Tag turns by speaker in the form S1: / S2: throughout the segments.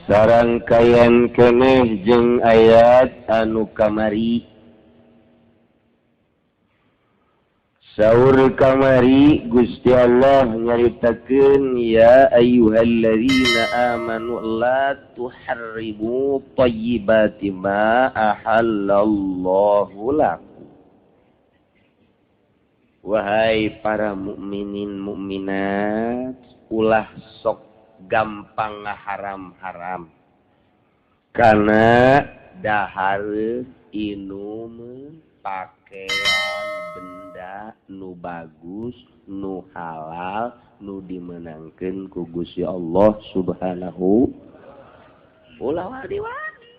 S1: Sarangkaian keneh jeung ayat anu kamari. Saur kamari Gusti Allah nyaritakeun ya ayyuhalladzina amanu la tuharrimu thayyibati ma ahallallahu lakum. Wahai para mukminin mukminat, ulah sok gampang ngaharam-haram karena dahar inum pakaian benda nu bagus nu halal nu dimenangkeun ku Gusti Allah Subhanahu ulah wani-wani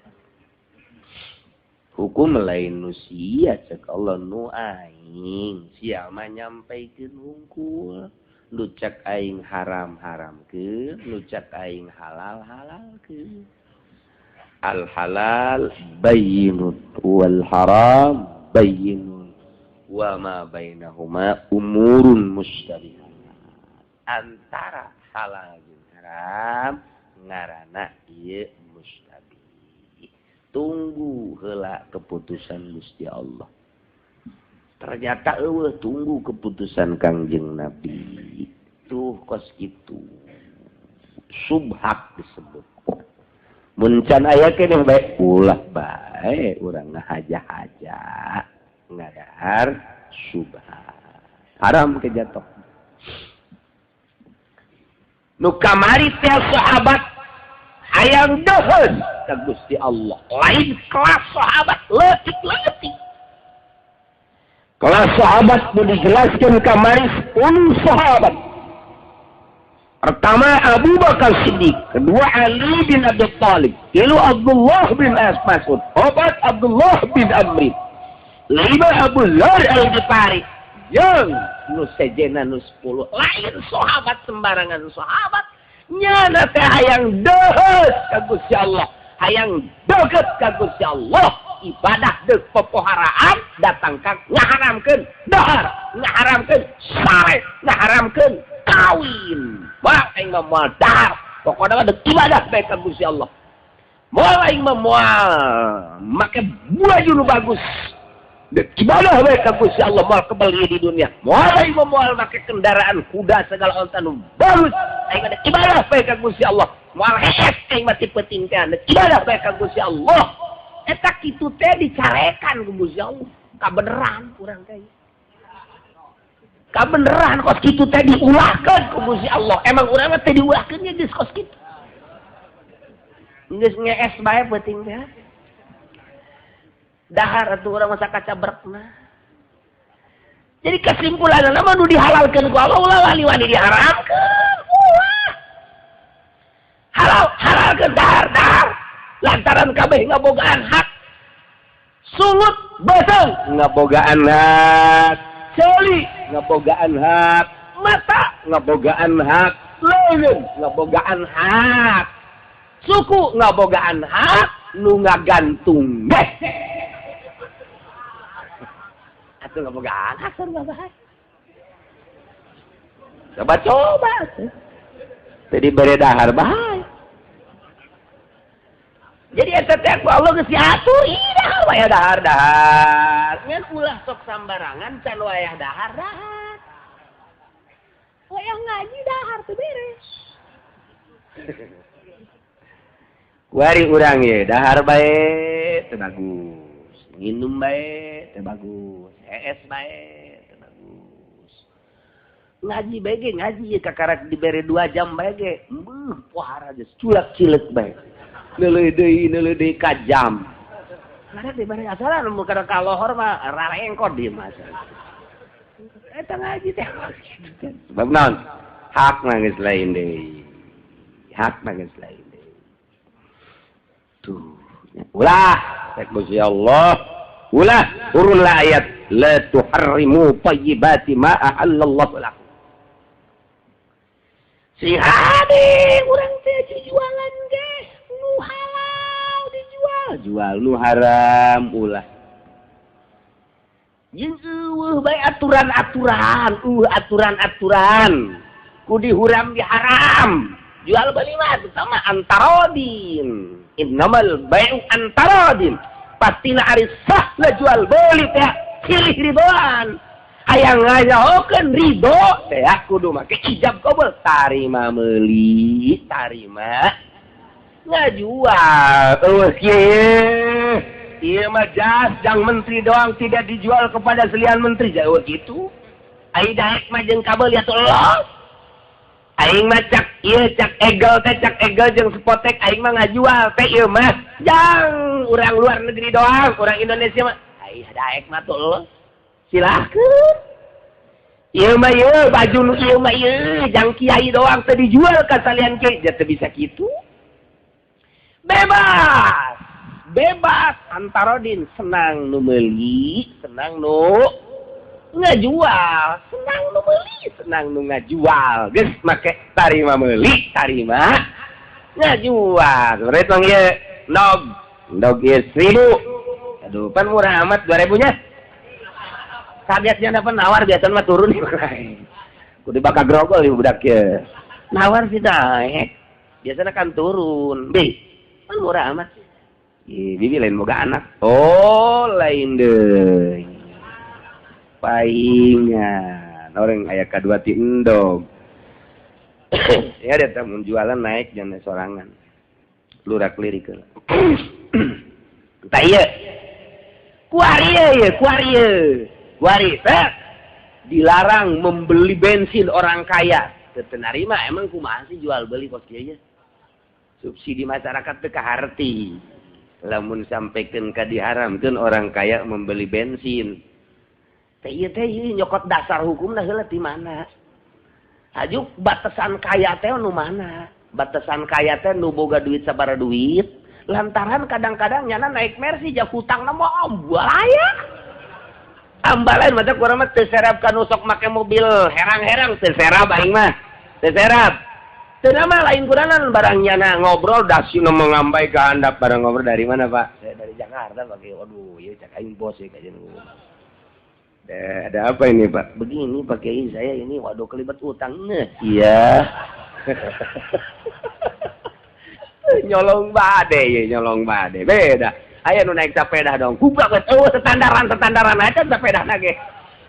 S1: hukum lain nu sia cek Allah nu aing sia mah nyampaikeun hungkul. Nu cek aing haram-haramkeun, nu cek aing halal-halalkeun. Al halal bayyinun wal haram bayyinun wa ma bainahuma umurun mustabihat. Antara halal jeung haram ngaranna ieu mustabih. Tunggu heula keputusan Gusti Allah. Ternyata eueuh tunggu keputusan Kangjeng Nabi. Tuh kos kitu. Subhat disebut. Mun can aya keneh bae ulah bae urang ngahaja-haja. Ngadahar subhat. Haram kejatuh. Nu kamari teh sahabat hayang deuheun ka Gusti Allah. Lain kelas sahabat leutik-leutik. Kelas sahabat nu dijelaskan kamari 10 sahabat. Pertama Abu Bakar Siddiq, kedua Ali bin Abi Thalib, tilu Abdullah bin Mas'ud, opat Abdullah bin Amri, lima Abu Dzar Al-Ghifari, jeung nu sejena nu 10. Lain sahabat sembarangan sahabat, nyana teh hayang deuheut ka Gusti Allah, hayang deukeut ka Gusti Allah. Ibadah deuk popoharaan datang ka ngaharamkeun dahar, ngaharamkeun sare, ngaharamkeun kawin. Wah aing mah moal dahar, pokona mah deuk ibadah bae ka Gusti Allah. Moal aing mah moal make baju nu bagus. Deuk ibadah bae ka Gusti Allah, moal kebeli di dunia. Moal aing mah moal make kendaraan kuda segala onta nu bagus. Aing mah deuk ibadah bae ka Gusti Allah. Moal hees aing mah ti peuting teh deuk ibadah bae ka Gusti Allah. Eta kitu teh dicarekan ku Gusti Allah. Kabeneran urang teh. Kabeneran kos kitu teh diulahkeun ku Gusti Allah. Emang urang mah teh diulahkeun nya geus kos kitu. Geus ngees bae peuting teh. Dahar atuh urang mah sakacabrekna. Jadi kesimpulanna mah nu dihalalkeun ku Allah ulah wani-wani diharamkeun. Ulah. Halal halalkeun dahar dahar. Lantaran kabeh ngabogaan hak. Sungut beuteung ngabogaan hak. Ceuli ngabogaan hak. Mata ngabogaan hak. Leungeun ngabogaan hak. Suku ngabogaan hak. Nu ngagantung ge. Atuh ngabogaan hak sarua bae. Coba-coba atuh. Teu dibere dahar bae. Jadi eta teh ku Allah geus diatur, ih dahar wayah dahar dahar. Ngan ulah sok sambarangan can wayah dahar dahar. Wayah ngaji dahar teu beres. Kuari urang ye dahar bae teu bagus, nginum bae teu bagus, hees bae teu bagus. Ngaji bae ge ngaji ye kakarak dibere 2 jam bae ge, beuh pohara geus culak-cileuk bae. Neuleuh deui ka jam. Karena dibere asalan mun kana ka lohor mah rarengkot di mah. Eta ngaji teh. Sebab naon? Hak geus lain deui. Hak geus lain deui. Tuh. Ulah cek Gusti Allah. Ulah turunlah ayat la tuharrimu thayyibati ma ahallallahu lakum. Si hade urang teh jualan ge nu halal dijual, jual nu haram ulah. Jeung eueuh bae aturan-aturan, aturan-aturan. Ku dihuram diharam. Jual beli mah sama antarodin. Innamal bai'u antarodin. Pastina ari sah lah jual beli teh silih ridoan. Hayang ngayahokeun ridho teh kudu make ijab kabul tarima meuli, tarima ngajual. Eueuh kieu. Ieu mah jas jang menteri doang tidak dijual kepada selian menteri. Jauh gitu. Ai daek mah jeung kabel ya los. Aing mah cak ieu cak egel teh cak egel jeung spotek aing mah ngajual teh ieu mah jang urang luar negeri doang, urang Indonesia mah ai daek mah tuh los. Silahkeun. Ieu mah ieu baju nu ieu mah ieu jang kiai doang teh dijual ka salian kiai, teu bisa kitu. Bebas. Bebas antarodin, senang nu meuli, senang nu ngajual, senang nu meuli, senang nu ngajual. Geus make tarima meuli, tarima ngajual. Rek tong ieu ndog, ndog ieu 1000. Aduh, pan murah amat 2000 nya. Kagetnya dapat nawar biasa mah turun. Kudu bakal grogol ieu budak ieu. Nawar sih naik. Biasanya kan turun. Bi, pan murah amat. Ih, bibi lain boga anak. Oh, lain deui. Paingan. Orang aya kadua ti endog. Ya dia teh mun jualan naik jangan sorangan. Lurak lirik heula. Tah ieu. Kuari ieu, kuari ieu. Kuari teh dilarang membeli bensin orang kaya. Teu narima emang kumaha sih jual beli kos kieu nya? Subsidi masyarakat teu kaharti. Lamun sampaikan ka diharamkeun orang kaya membeli bensin. Teh ieu teh ieu nyokot dasar hukumna heula ti mana? Hajuk batasan kaya teh nu mana? Batasan kaya teh nu boga duit sabaraha duit? Lantaran kadang-kadang nyana naik Mercy ja hutangna mah ambalaya. Ambalain mah teh kurang mah teu serap ka nu sok make mobil herang-herang teu serap aing mah. Teu serap. Teu mah lain kuranan barang nyana ngobrol dasina mengambai ke handap barang ngobrol dari mana Pak? Saya dari Jakarta Pak. Waduh, ieu cak aing bos ya kajian. Ada apa ini Pak? Begini Pak Kiai, saya ini waduh kelibat utang. Nah, iya. Nyolong bade ya, nyolong bade. Beda. Aya nu naik sepeda dong. Gubrak we eueuh standaran aja sepedana ge.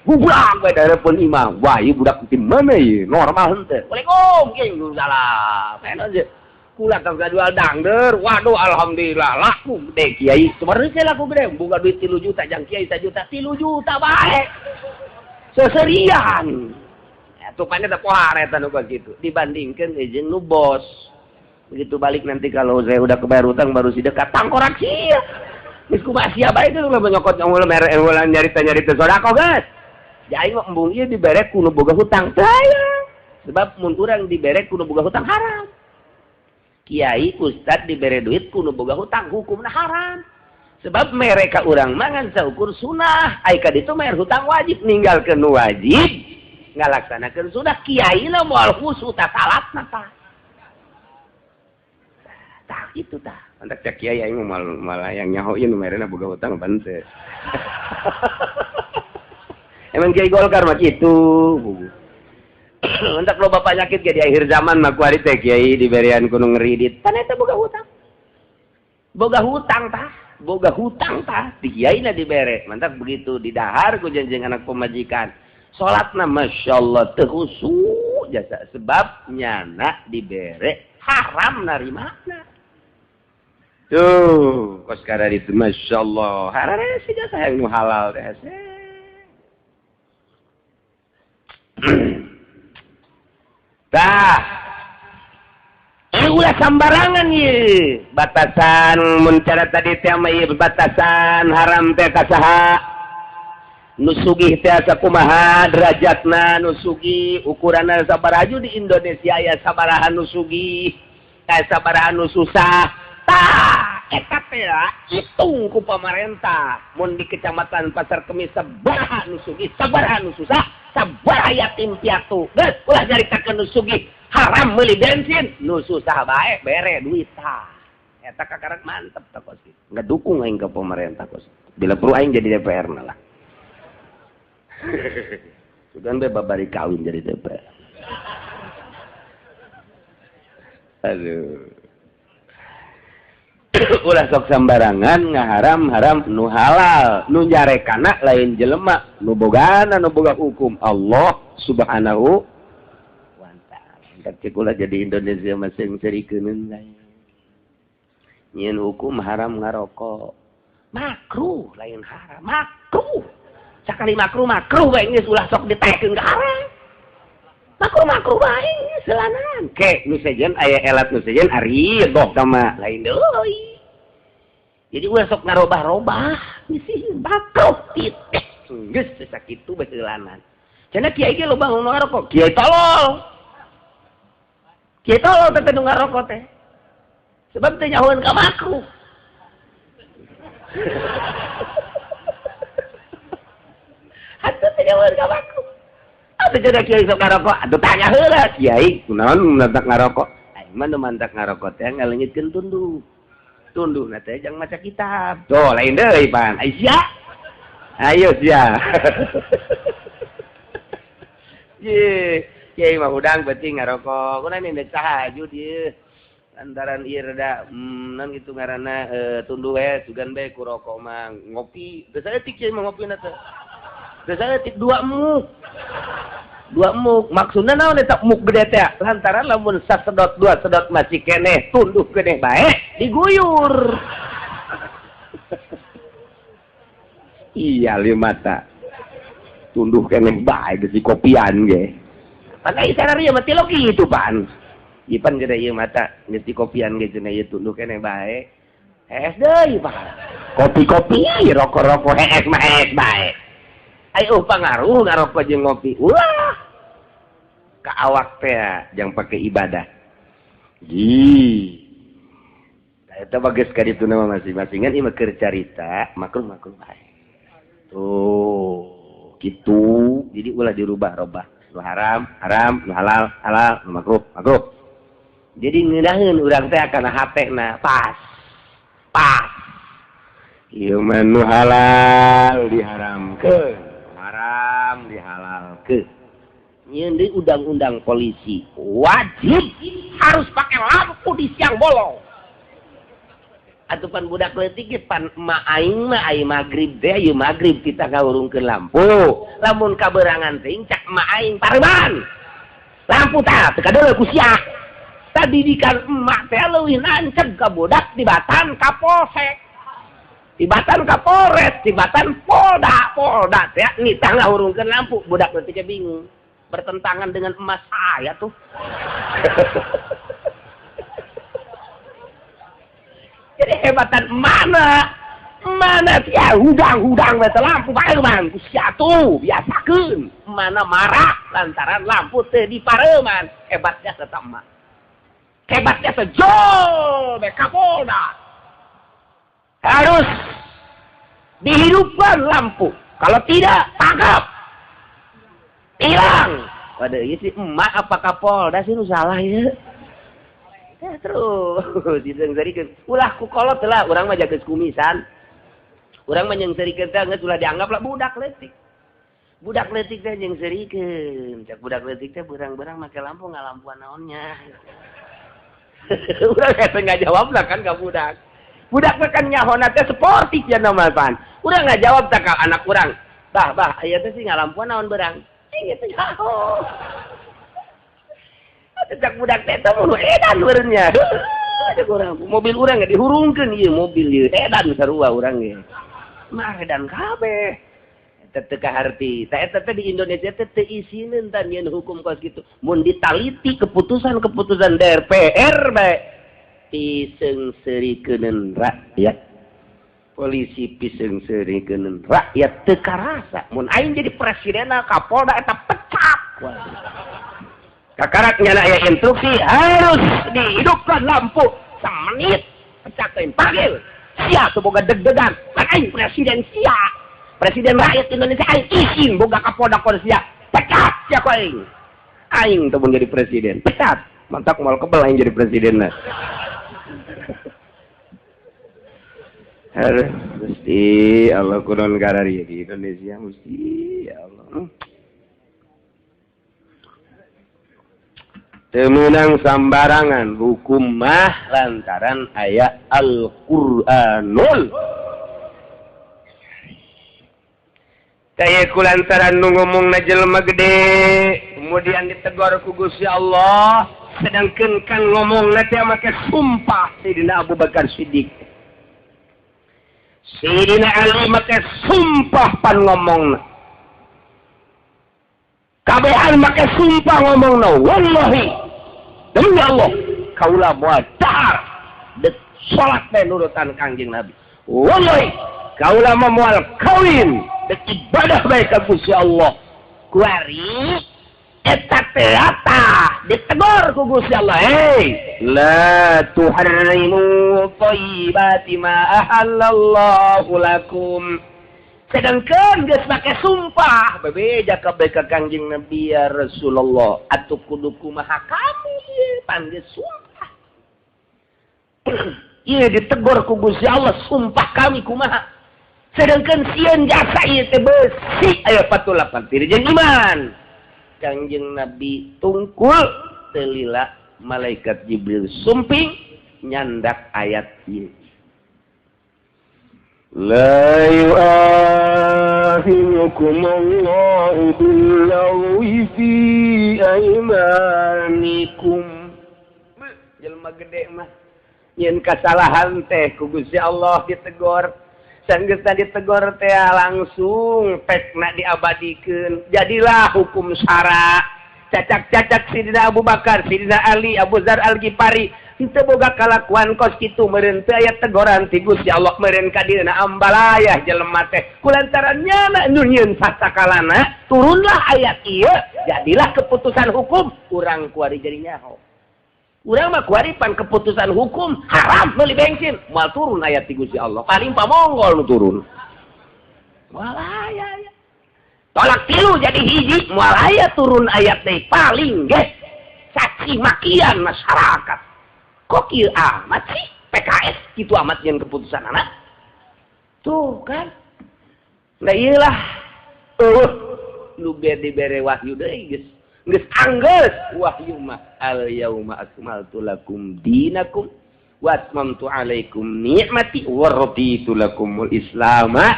S1: Gubrak we dareupeun imam. Wah, ieu budak ti mana ieu? Normal henteu. Waalaikum, kieu salah. Aja. Kula tong jual dangder. Waduh, alhamdulillah laku gede kiai. Sebenarnya laku gede, boga duit 3 juta jang kiai 1 juta, 3 juta bae. Seserian. Ya tupane teh pohar eta nu kitu. Dibandingkeun jeung nu bos. Begitu balik nanti kalau saya udah kebayar utang baru si dekat tangkorak sia. Geus kumaha sia bae teh ulah nyokot ulah mere ulah nyarita-nyarita sedekah geus. Aing mah embung ieu dibere ku nu boga hutang. Teu. Sebab mun urang dibere ku nu boga hutang haram. Kiai ustad dibere duit ku nu boga hutang hukumna haram. Sebab mereka urang mangan saukur sunah, ai ka ditu bayar hutang wajib ninggalkeun nu wajib, ngalaksanakeun sunah. Kiai na moal khusu ta salatna tah. Tah kitu tah. Mantak cak kiai aing mah malah yang nyaho ieu nu merena boga hutang pan teu. Emang kiai Golkar mah kitu. Mantak loba penyakit ge di akhir zaman mah kuari teh kiai diberian ku nu ngeridit. Pan eta boga hutang. Boga hutang tah, boga hutang tah di kiai na dibere. Mantak begitu didahar ku janjeng anak pemajikan. Salatna masyaallah teu khusyuk jasa sebab nyana dibere haram narimana. Tuh, kos kada ditu masyaallah. Harare sih jasa yang nu halal teh. Tah. Ulah sambarangan ieu. Batasan mun cara tadi teh mah ieu batasan haram teh ka saha? Nu sugih teh sakumaha derajatna nu sugih ukuranna sabaraha di Indonesia aya sabaraha nu sugih, aya sabaraha nu susah. Tah, eta teh hitung ku pamarentah. Mun di kecamatan Pasar Kemis sabaraha nu sugih, sabaraha nu susah, sabaraha yatim piatu. Geus ulah nyaritakeun nu sugih haram meuli bensin, nu susah bae bere duit tah. Eta kakarak mantep tah kos. Ngedukung aing ke pemerintah kos. Bila perlu aing jadi DPR na lah. Sugan be babari kawin jadi DPR. Aduh. Ulah sok sambarangan ngaharam-haram nu halal, nu nyarekana lain jelema, nu bogana nu boga hukum Allah Subhanahu wa ta'ala. Cek ulah jadi Indonesia masing serikeun lain. Nyeun hukum haram ngarokok. Makruh lain haram, makruh. Sakali makruh makruh bae geus ulah sok ditaekeun ka haram. Makruh makruh bae selanan. Ke nu sejen aya elat nu sejen ari doh sama lain deui. Jadi ulah sok ngarobah-robah, bisi makruh titik. Geus sakitu bae seulanan. Cenah kiai ge loba nu ngarokok, kiai tolol. Kiai tolol teh nu ngarokok teh. Sebab teh nyahoeun ka makruh. Atuh teh nyahoeun ka makruh. Atuh cenah kiai sok ngarokok, atuh tanya heula kiai, kunaon mantak ngarokok? Aing mah nu mantak ngarokok teh ngalengitkeun tunduh. Tunduhna teh jang maca kitab. Tuh lain deui pan. Ai sia. Ayo sia. Ye, kiai mah hudang penting ngarokok. Kunaon ini tahajud ieu. Lantaran ieu rada non gitu ngaranna tunduh we sugan bae ku rokok mah ngopi. Teu saeutik kiai mah ngopina teh. Teu saeutik dua muk. Dua muk maksudna naon eta muk gede teh? Lantaran lamun sasedot dua sedot masih keneh tunduh keneh bae diguyur. Iya lieu mata. Tunduh keneh bae geus dikopian ge. Pan ai sararea mah tilok kitu pan. Ipan gede ieu mata geus dikopian ge cenah ieu tunduh keneh bae. Hees deui pan. Kopi-kopi rokok-rokok hees mah hees bae. Ayo pangaruh ngarokok jeung ngopi. Wah. Ka awak teh jang pake ibadah. Ji. Eta bagus ka ditu mah masing-masingan ieu mah keur carita makruh-makruh bae. Tuh, kitu. Jadi ulah dirubah-robah. Nu haram, haram, nu halal, halal, nu makruh, makruh. Jadi ngeunaheun urang teh kana hatena pas. Pas. Ieu mah nu halal diharamkeun, haram dihalalkeun. Nyeun deui undang-undang polisi wajib harus pakai lampu di siang bolong. Atuh pan budak leutik ge pan emak aing mah ai magrib teh ieu magrib kita ngahurungkeun lampu. Lamun kaberangan teh cak emak aing pareban. Lampu tah teu kadeuleu ku sia. Tadidikan emak teh leuwih nancep ka budak tibatan ka polsek. Tibatan ka Polres, tibatan Polda, Polda teh nitah ngahurungkeun lampu, budak leutik bingung. Bertentangan dengan emas saya tuh. Jadi hebatan mana? Mana sia hudang-hudang bete lampu pareman ku sia tuh biasakeun. Mana marah lantaran lampu teu dipareman. Hebatnya tetap emak. Hebatnya sejol be Kapolda. Harus dihidupkan lampu. Kalau tidak tangkap. Hilang. Waduh, ieu si emak apa Kapolda sih nu salah ieu? Ya, terus diseungseurikeun. Ulah ku kolot lah, urang mah jageus kumisan. Urang mah nyeungseurikeun teh geus ulah dianggap lah budak leutik. Budak leutik teh nyeungseurikeun. Cak budak leutik teh berang-berang make lampu ngalampuan naonnya. Urang hese ngajawab lah kan ka budak. Budak mah kan nyahona teh sportif ya nama pan. Urang ngajawab teh ka anak urang. Bah, bah, aya teh sih ngalampuan naon berang. Cing itu nyaho. Cak budak teh teh mun edan meureunnya. Cak urang mobil urang ge dihurungkeun ieu mobil ieu edan sarua urang ge. Mah edan kabeh. Eta teu kaharti. Tah eta teh di Indonesia teh teu isineun tah nyieun hukum kos kitu. Mun ditaliti keputusan-keputusan DPR bae diseungseurikeun rakyat. Polisi piseungseurikeun rakyat teu karasa. Mun aing jadi presidenna Kapolda eta pecat. Kakarak nyana aya instruksi harus dihidupkan lampu semenit pecat teh panggil. Sia teu boga deg-degan. Kan aing presiden sia. Presiden rakyat Indonesia aing izin boga Kapolda kon sia. Pecat sia ku aing. Aing teu mun jadi presiden. Pecat. Mantak moal kebel aing jadi presidenna. Aduh, mesti Allah kunon karari di Indonesia mesti ya Allah. Teu meunang sambarangan hukum mah lantaran aya Al-Qur'anul. Kaya ku lantaran nu ngomongna jelema gede kemudian ditegor ku Gusti Allah, sedangkan kan ngomongna teh make sumpah Sayyidina Abu Bakar Siddiq. Sayyidina Ali make sumpah pan ngomongna. Kabehan make sumpah ngomongna, wallahi demi Allah kaula moal dahar dek salat teh nurutan Kangjeng Nabi. Wallahi kaula mah moal kawin dek ibadah bae ka Gusti Allah. Kuari eta teh ditegor ku Gusti Allah, hei la tuharrimu thayyibati ma ahallallahu lakum. Sedangkan geus make sumpah bebeja kabeh ka Kangjeng Nabi, ya Rasulullah atuh kudu kumaha kami ieu pan geus sumpah. Ieu ditegor ku Gusti Allah, sumpah kami kumaha. Sedangkan sieun jasa ieu teh beusi aya 48 tiri jeung iman. Kangjeng Nabi tungkul telila malaikat Jibril sumping nyandak ayat ieu. La yu'akhidukum Allahu bil-lagwi fi aymanikum. Jelema gede mah nyeun kasalahan teh ku Gusti Allah ditegor. Sanggeusna ditegor teh langsung pekna diabadikeun. Jadilah hukum syara. Cacak-cacak Sidina Abu Bakar, Sidina Ali, Abu Dzar Al-Ghifari henteu boga kalakuan kos kitu meureun teu aya tegoran ti Gusti Allah meureun ka dieuna ambalayah jelema teh. Kulantaran nyana nu nyieun sasakalana turunlah ayat ieu, jadilah keputusan hukum. Urang kuari jadi nyaho. Urang mah kuari pan keputusan hukum haram meuli bensin, moal turun ayat ti Gusti Allah. Paling pamonggol nu turun. Moal aya ya. Tolak tilu jadi hiji, moal aya turun ayat teh paling ge caci makian masyarakat. Kok kieu amat sih PKS kitu amat jeung keputusan anak? Tuh kan. Nah ieu lah. Nu dibere wahyu deui geus. Geus anggeus wahyu mah al yauma akmaltu lakum dinakum wa atmamtu alaikum ni'mati wa raditu lakumul islama.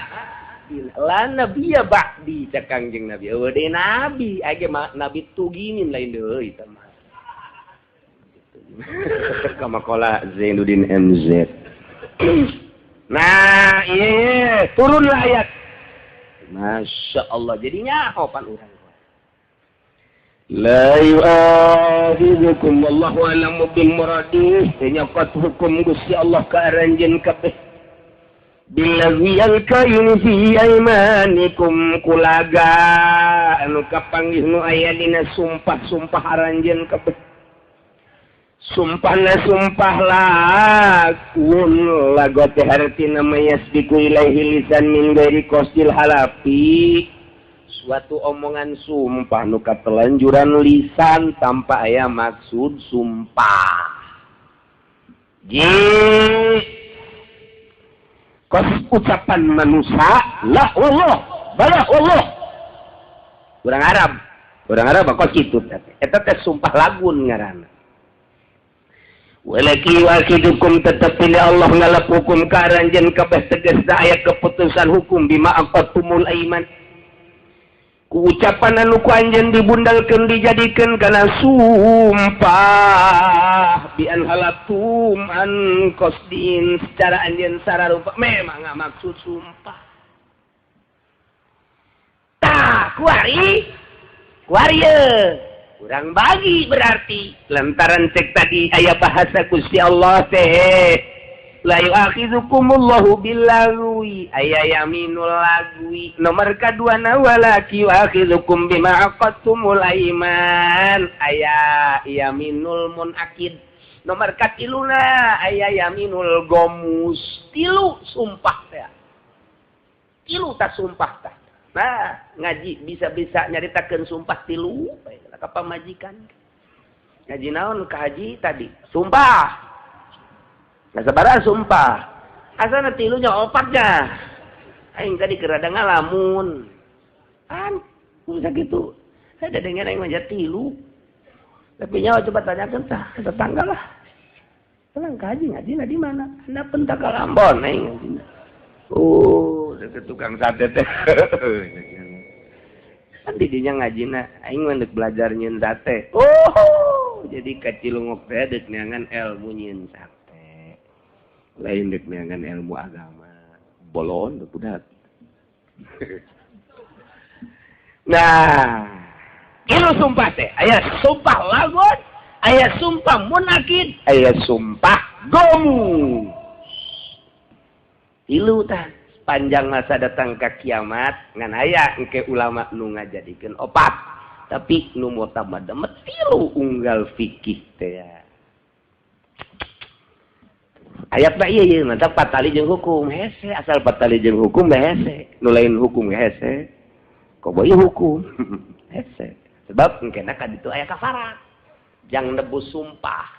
S1: La nabiyya ba'di cak Kangjeng Nabi. Eueuh deui nabi, age mah nabi tuginin lain deui eta mah. Kama qala Zainuddin MZ. Nah, iya turunlah ayat. Masya Allah, jadinya pan urang. La yu'akhidhukum wallahu a'lamu bil muradih. Nyokot hukum Gusti Allah ka aranjeun kabeh. Billazi alkayin fi aymanikum kulaga anu kapanggih nu aya dina sumpah-sumpah aranjeun kabeh. Sumpahna sumpah lakun lago teh hartina mayasbiku ilaihi lisan min ghairi qasdil halafi. Suatu omongan sumpah nu katelanjuran lisan tanpa aya maksud sumpah. Ji kos ucapan manusia la wallah bala wallah. Urang Arab kos kitu teh. Eta teh sumpah lagun ngaranna. Walaki wakidukum tetapi Allah ngalap hukum ka aranjeun kabeh tegasna aya keputusan hukum bima aqatumul aiman. Ku ucapan anu ku anjeun dibundalkeun dijadikeun kana sumpah bi an halatum an qasdin secara anjeun sararupa memang nggak maksud sumpah. Tah kuari kuari kurang bagi berarti lantaran cek tadi aya bahasa Gusti Allah teh la yu'akhidhukumullahu billagwi aya yaminul lagwi nomor kadua na walaki yu'akhidhukum bima aqadtumul aiman aya yaminul munakid nomor katiluna aya yaminul gomus tilu sumpah teh tilu ta sumpah tah. Nah, ngaji bisa-bisa nyaritakeun sumpah tilu ka pamajikan. Ngaji naon ka haji tadi? Sumpah. Nah, sabaraha sumpah? Asana tilunya opatnya. Aing tadi keur rada ngalamun. An, bisa gitu. Saya dengar aing mah tilu. Tapi nyawa coba tanyakan tah tetangga lah. Tenang kaji ngaji di mana? Anda pentak Ambon aing ngaji. Oh, deket tukang sate teh. Kan di dinya ngajina aing mah deuk belajar nyieun sate. Oh, jadi ka Cilongok teh deuk neangan ilmu nyieun sate. Lain deuk neangan ilmu agama. Bolon budak. Nah, ilu sumpah teh, aya sumpah lagon, aya sumpah munakid, aya sumpah gomu. Ilu tah sepanjang masa datang ke kiamat ngan aya engke ulama nu ngajadikeun opat, tapi nu mutamad demet tilu unggal fikih teh. Ayat mah ieu ieu mantap patali jeung hukum hese, asal patali jeung hukum mah hese, nu lain hukum hese. Koboy hukum hese. Sebab engkena ka ditu aya kafarat. Jang nebus sumpah.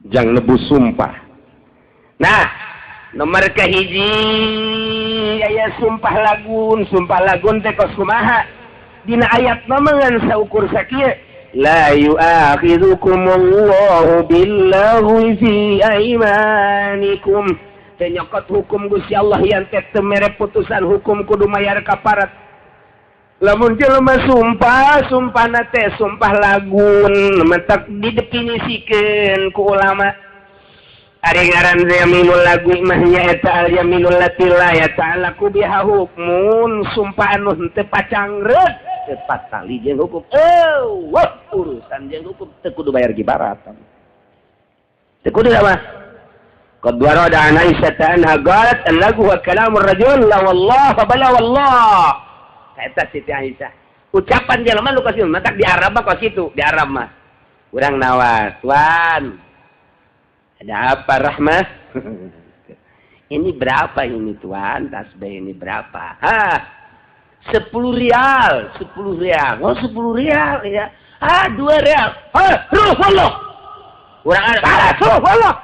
S1: Jang nebus sumpah. Nah, nomor kahiji aya sumpah lagun teh kos kumaha? Dina ayat mah ngan saukur sakieu. La yu'akhidhukumullahu billaghwi fi aimanikum. Teh nyokot hukum Gusti Allah yang teh teu mere putusan hukum kudu mayar kafarat. Lamun jelema sumpah, sumpahna teh sumpah lagun, mentak didefinisikeun ku ulama. Ari ngaran yaminul lagu mah nyaeta al yaminul lati la yata'allaqu biha hukmun, sumpah anu henteu pacangreut, teu patali jeung hukum. Wah, urusan jeung hukum teu kudu bayar kibaratan. Teu kudu mah. Qad warada an Aisyah anha qalat al-lagu wa kalamur rajul la wallah fa bala wallah. Eta Siti Aisyah. Ucapan jelema nu kos matak di Arab mah kos kitu, di Arab mah. Urang nawas, "Tuan. Ada apa Rahmah?" Ini berapa ini tuan? Tasbih ini berapa? Hah? 10 rial, 10 rial. Oh, 10 rial ya. Ah, 2 rial. Hah, ruh wallah. Urang Arab, ruh wallah.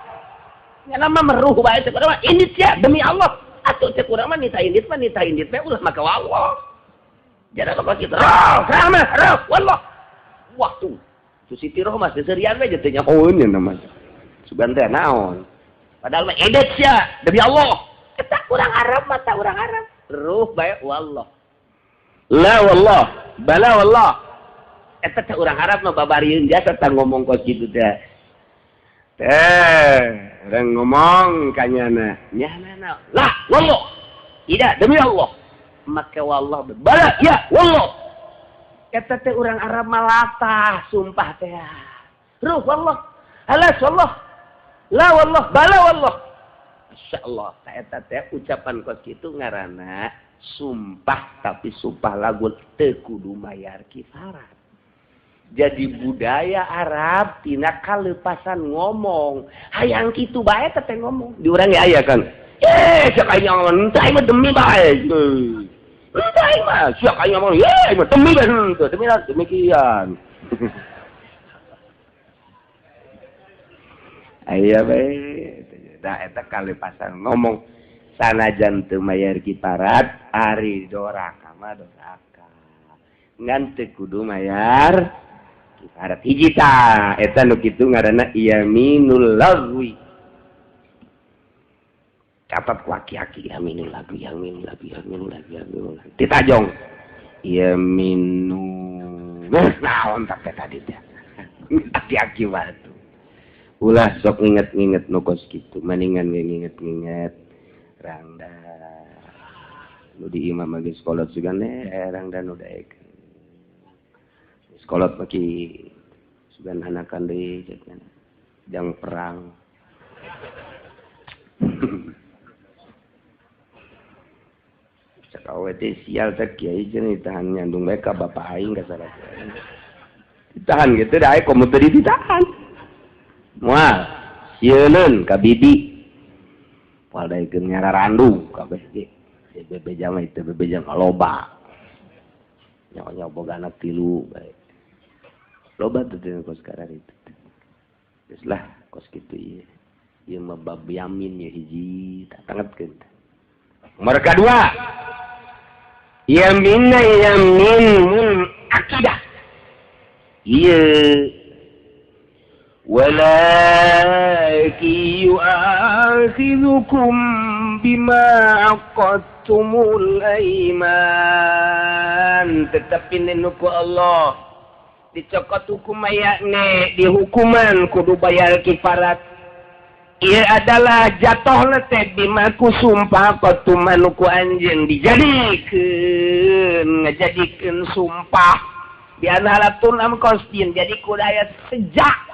S1: Nya mah meruh bae teh urang mah indit sia demi Allah. Atuh cek urang mah nita indit bae ulah maka wallah. Jangan kok gitu. Roh, rahmah, roh, wallah. Wah tuh. Tu Siti Rohmah seserian we teh nyahoeun nya namanya. Sugan teh naon. Padahal mah edet sia demi Allah. Eta urang Arab mah ta urang Arab. Ruh bae wallah. La wallah, bala wallah. Eta teh urang Arab mah babarieun jasa tah ngomong kos kitu teh. Teh, urang ngomong ka nyana. Nyana la wallah. Tidak demi Allah. Maka wallah bala ya wallah. Eta teh urang Arab mah latah sumpah teh. Ruh wallah, alas wallah, la wallah, bala wallah. Masyaallah, eta teh ucapan kos kitu ngaranna sumpah tapi sumpah lagu teu kudu mayar kifarat. Jadi budaya Arab tina kalepasan ngomong, hayang kitu bae teh ngomong. Di urang ge aya kan. Siak aing ngomong, henteu aing mah demi bae. Henteu aing mah, siak aing ngomong, ye, aing mah demi bae henteu, demi demikian. Aya bae, da eta kalepasan ngomong sanajan teu mayar kiparat, ari doraka mah doraka. Ngan teu kudu mayar kiparat hiji tah, eta nu kitu ngaranna yaminul lagwi. Catat ku aki-aki yaminul lagu, yaminul lagu, yaminul lagu, yaminul lagu. Ditajong. Yaminul. Naon tak teh tadi teh. Aki-aki batu. Ulah sok nginget-nginget nu kos kitu, maningan ge nginget-nginget rangda. Nu di imam geus kolot sugan rangda nu daek. Sekolot maki sugan anakan deui cenah. Jang perang. Cak awe teh sial teh kiai jeung ditahan nyandung bae ka bapak aing ka salah. Ditahan gitu da komo teu ditahan. Moal sieun ka bibi. Moal daekeun nyararandung kabeh ge. Bebeja mah itu bebeja mah loba. Nyawa-nyawa boga anak tilu bae. Loba tuh teh kos karar itu. Geus lah kos kitu ieu. Ieu mah bab yamin ye hiji tak tangetkeun. Nomor kedua, yaminna yamin mun akidah. Ieu Walakin yu'akhidhukum bima aqadtumul aiman. Tetapi nenuku Allah dicokot hukum ayatne dihukuman kudu bayar kifarat. Ia adalah jatuhna teh bima ku sumpah qatuman ku anjeun dijadikeun ngajadikeun sumpah bianalatun am qasdin jadi kudu aya sejak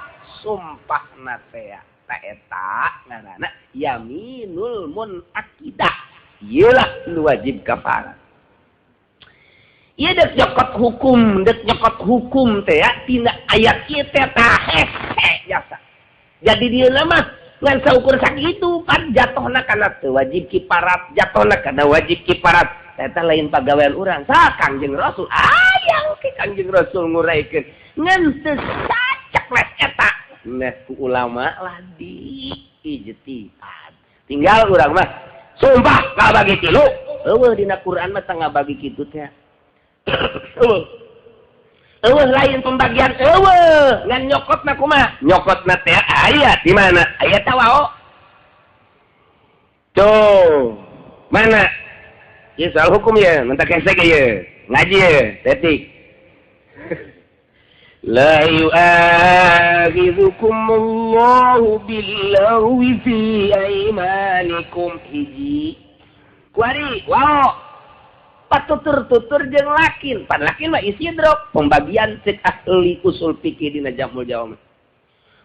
S1: sumpah na teh ta eta ngaranna yaminul munaqidah ieu lah nu wajib kafarat. Ieu dek nyokot hukum teh ya tina ayat ieu teh tah hese jasa. Jadi dia mah ngan saukur sakitu pan jatuhna kana teu wajib kiparat, jatuhna kana wajib kiparat. Eta lain pagawean urang. Sa Kangjeng Rasul ayang ke Kangjeng Rasul nguraikeun ngan teu saceples eta. Nah ku ulama lah di ijtihad. Tinggal urang mah sumpah ngabagi tilu. Eueuh dina Quran mah teu ngabagi kitu teh. Eueuh. Eueuh lain pembagian eueuh ngan nyokotna kumaha? Nyokotna teh aya di mana? Aya tawao. Tuh, mana? Ieu soal hukum ya, mentak hese ge ieu. Ngaji ye, tetik. La yu'akhidhukumullahu billaghwi fi aymanikum hiji. Kuari, wow. Patutur-tutur jeung lakin. Pan lakin mah isidrok pembagian cek ahli usul fikih dina Jamul Jawami.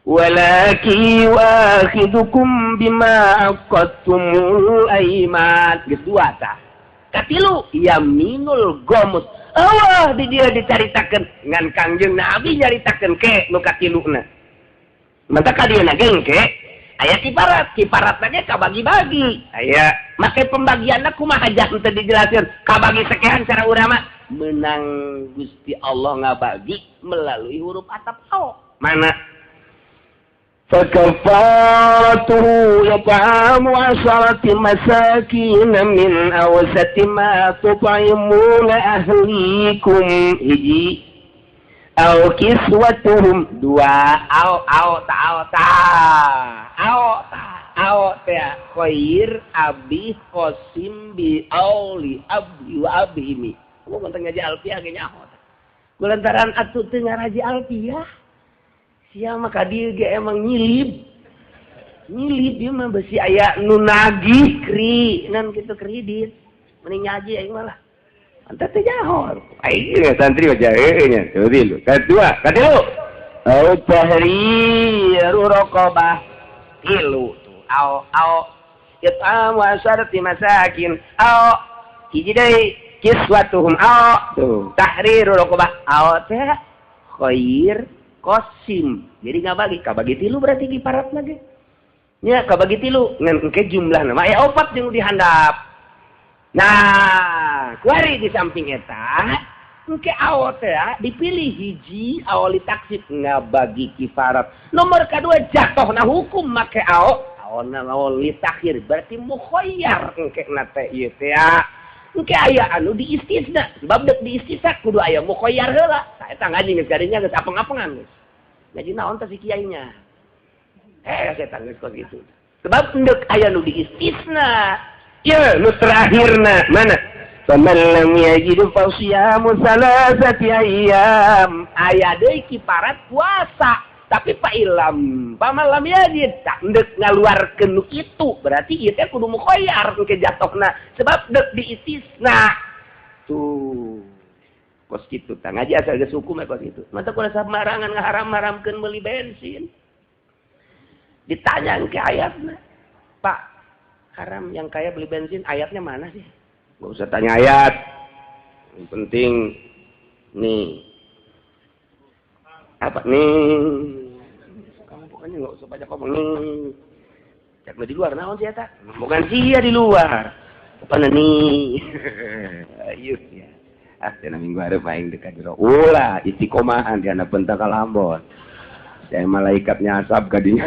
S1: Walakin yu'akhidhukum bima aqadtumul ayman. Geus dua tah. Katilu yaminul gomus. Allah di dia dicaritakeun ngan Kangjeng Nabi nyaritakeun ke nu katiluna. Mantap ka dieuna ge engke aya kiparat, kiparatna ge kabagi-bagi. Aya make pembagianna kumaha jah teu dijelasin, kabagi sekian cara urang mah menang Gusti Allah ngabagi melalui huruf atap ao. Mana? فكفارته إطعام 10 مساكين من أوسط ما تطعمون أهليكم hiji أو كسوتهم dua au au ta au ta au ta au ta khair abi qasim bi auli abdi wa abhimi. Kamu konten ngaji alfiah ge nyaho. Kulantaran atuh teu ngaraji alfiah. Sia mah ka dieu ge emang nyilib. Nyilib ieu mah besi aya nu nagih kri nan kitu kredit. Mending ngaji aing mah lah. Anta teh nyaho. Aing ge santri mah jahe nya. Tilu. Kadua, katilu. Au tahriru raqabah. Tilu tuh. Au au it'amu asharati masakin. Au hiji deui kiswatuhum au tuh tahriru raqabah. Au teh khair kosim. Jadi ngabagi, kabagi tilu berarti kiparat lagi. Nya kabagi tilu ngan engke jumlahna mah aya opat jeung dihandap. Nah, kuari di samping eta engke awo teh dipilih hiji awali taksib ngabagi kifarat. Nomor kadua jatuhna hukum make awo, awona awali takhir berarti mukhayyar engke na teh ieu teh. Engke aya anu diistisna, sebab dek diistisna kudu aya mukhayyar heula. Tah eta ngaji geus gadinya geus apeng-apengan geus. Ngaji naon teh si kiainya. Setan geus kos kitu. Sebab endek aya nu diistisna. Ieu nu terakhirna mana? Faman lam yajid fa siyamu salasati ayyam. Aya deui kiparat puasa. Tapi pa ilam, paman lam yajid tak endek ngaluarkeun nu kitu, berarti ieu teh kudu mukhayyar engke jatohna sebab dek diistisna. Tuh. Kos kitu tah ngaji asal geus hukum kos kitu. Mata kudu samarangan ngaharam-haramkeun meuli bensin. Ditanya engke ayatna. Pak, haram yang kaya beli bensin ayatnya mana sih? Enggak usah tanya ayat. Yang penting nih. Apa nih? Kamu pokoknya nggak usah banyak ngomong nih. Cek di luar naon sih eta? Bukan sia di luar. Apa nih? Ayo ya. Ah, cenah minggu hareup aing dekat jero. Ulah istiqomahan di anak pentakal Ambon. Saya malaikatnya asap kadinya.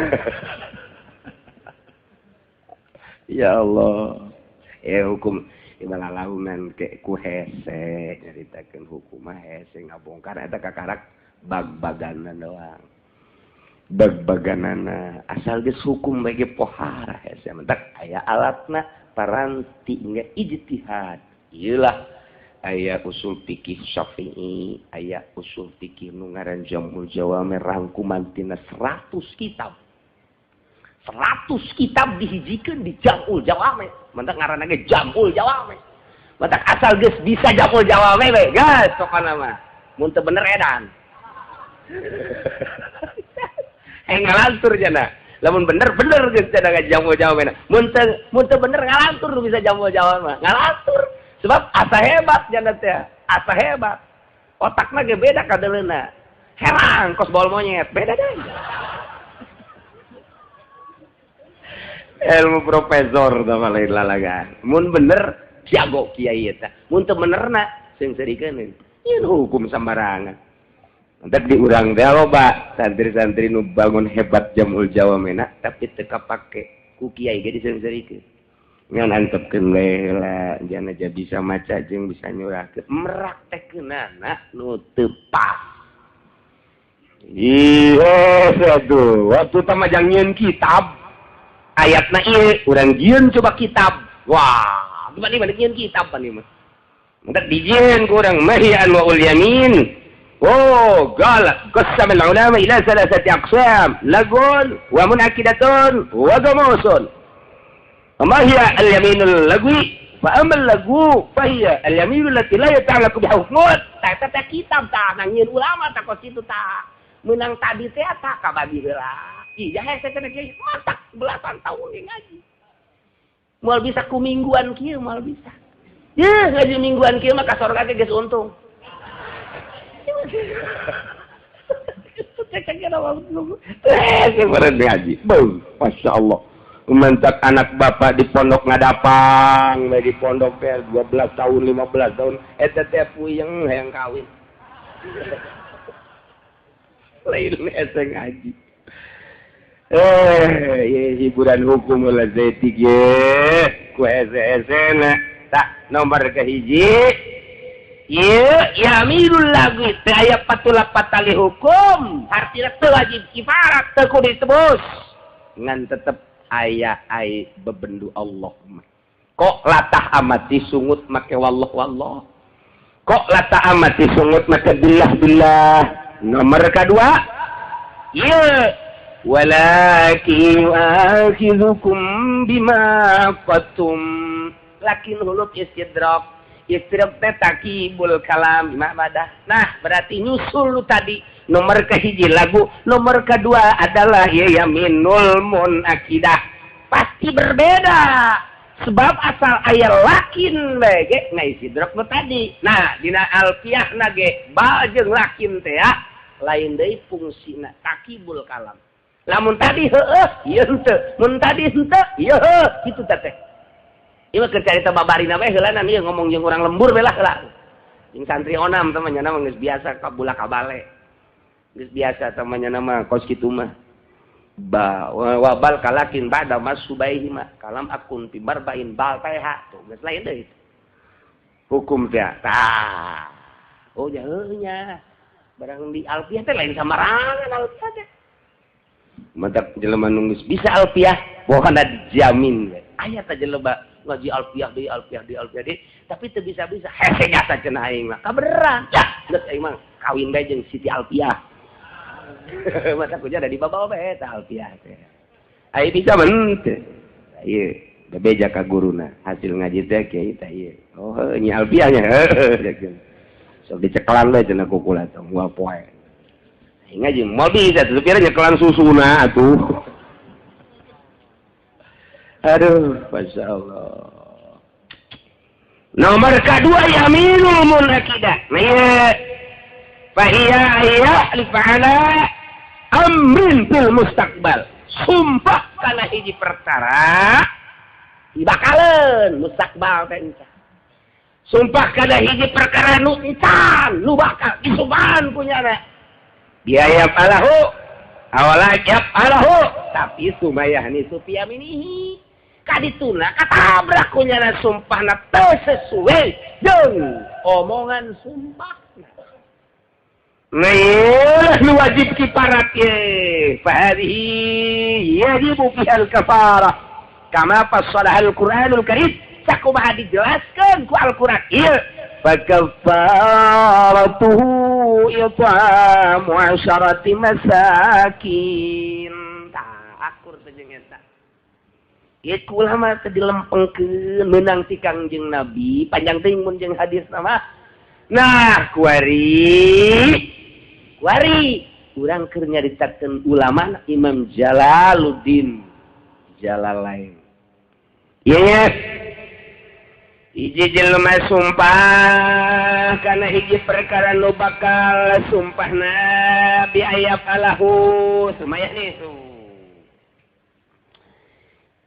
S1: Ya Allah. Hukum ibalalaunan ke ku hese nyaritakeun hukum mah hese ngabongkar eta kakarak bag-baganan doang. Bag-baganana asal geus hukum bagi pohara hese mentak aya alatna paranti hingga ijtihad. Iyalah aya usul fikih Syafi'i, aya usul fikih nu ngaran Jamul Jawami rangkuman tina 100 kitab. 100 kitab dihijikeun di Jamul Jawami. Mentak ngaranna ge Jamul Jawami. Mentak asal geus bisa Jamul Jawami we, geus pokona mah. Mun teu bener edan. Ngalantur jana. Lamun bener bener geus cenah Jamul Jawami. Mun teu bener ngalantur nu bisa Jamul Jawami. Ngalantur. Sebab asa hebat jana teh. Asa hebat. Otakna ge beda kadeleuna. Herang kos bol monyet, beda deh. Ilmu profesor tah lain lalagan. Mun bener jago kiai eta. Mun teu benerna seungseurikeun. Ieu hukum sambarangan. Entek di urang teh loba santri-santri nu bangun hebat Jamul Jawamena tapi teu kapake ku kiai ge diseungseurikeun. Ngan antepkeun we heula jana aja bisa maca jeung bisa nyurahkeun meraktekeunana nu teu pas. Ih, aduh, waktu tamajang nyieun kitab ayatna ieu urang jieun coba kitab. Wah, gimana nih nyieun kitab pan ieu mah. Entek dijieun ku urang mahiyan wa ul yamin. Oh, qala qassama al-ulama ila thalathati aqsam, lagun wa munakidatun wa ghamusun. Ma hiya al-yaminul lagwi? Fa amma al-lagwu fa hiya al-yaminul lati la yata'allaqu bi hukmun. Ta ta kitab ta nangieun ulama ta kos kitu ta. Meunang tadi teh ta kabagi heula. Ih, hese teh kiai matak belasan tahun ngaji. Moal bisa ku mingguan kieu moal bisa. Yeuh ngaji mingguan kieu mah ka sorga ge geus untung. Ngaji. Masya Allah. Mentak anak bapak di pondok ngadapang, di pondok teh 12 tahun, 15 tahun, eta teh puyeng hayang kawin. Lain hese ngaji. Hiburan hukum lah zetik ye, ku hese-hesena. Tak nomor kahiji. Ieu yaminul lagwi teu aya patula patali hukum, hartina teu wajib kifarat, teu kudu ditebus. Ngan tetep aya ai bebendu Allah mah. Kok latah amat disungut make wallah wallah. Kok latah amat disungut make billah billah. Nomor kedua, ieu walakin yu'akhidhukum bima qatum. Lakin huluk istidrak. Istidrak teh takibul kalam bima badah. Nah, berarti nyusul lu tadi nomor kehiji lagu, nomor kedua adalah ya yaminul munakidah. Pasti berbeda. Sebab asal aya lakin bae ge ngaistidrak nu tadi. Nah, dina alfiahna ge ba jeung lakin teh ya lain deui fungsina takibul kalam. Lamun tadi heueuh, ieu henteu. Mun tadi henteu, ieu heuh, kitu teh. Ieu mah keur carita babarina we heula ieu ngomong jeung urang lembur we lah heula. Jeung santri onam teh mah nya mah geus biasa ka bulak kabale. Geus biasa teh mah nya mah kos kitu mah. Ba wabal kalakin ba'da masubaihi ma kalam akun fi barbain bal teh tuh geus lain deui. Hukum teh tah. Oh nya heuh nya. Barang di alfiah teh lain samarangan alfiah teh. Mantap jelema nu geus bisa alfiah pokona dijamin we. Aya teh jelema ngaji alfiah deui alfiah deui alfiah deui tapi teu bisa-bisa hese nyata cenah aing mah kabeneran ya geus aing mah kawin bae jeung Siti Alfiah. Masa kuja ada di babawa bae eta Alfiah teh. Ai bisa men teu. Ieu bebeja ka guruna hasil ngaji teh kiai teh ieu. Oh heuh nya Alfiah nya heuh. Sok dicekelan we cenah ku kula teh moal poe. Aing ngaji moal bisa tuh pira nyekelan susuna atuh. Aduh, Masya Allah. Nomor kedua yaminul munakidah. Nah, fahiya hiya lifa'ala amrin fil mustaqbal. Sumpah kana hiji perkara dibakaleun mustaqbal teh encan. Sumpah kana hiji perkara nu encan, nu bakal disumpahan punyana. Biaya falahu awala yaf'alahu tapi sumayahni supiyaminihi. Kadituna katabrak kunyana sumpahna teu sesuai jeung omongan sumpahna. Nah, Tah nu wajib kiparat ye, fahadihi yajibu fiha al-kafarah kama fassalaha al-Qur'anul Karim, sakumaha dijelaskeun ku Al-Qur'an ieu, fakafaratuhu it'amu 10 masakin. Tah akur teh jeung eta. Ieu ku ulama teh dilempengkeun meunang ti Kangjeng Nabi, panjang teuing mun jeung hadis mah. Nah, kuari kuari urang keur nyaritakeun ulama Imam Jalaluddin Jalalain. Ieu nya hiji jelema sumpah kana hiji perkara nu bakal sumpahna bi ayat alahu sumaya nih su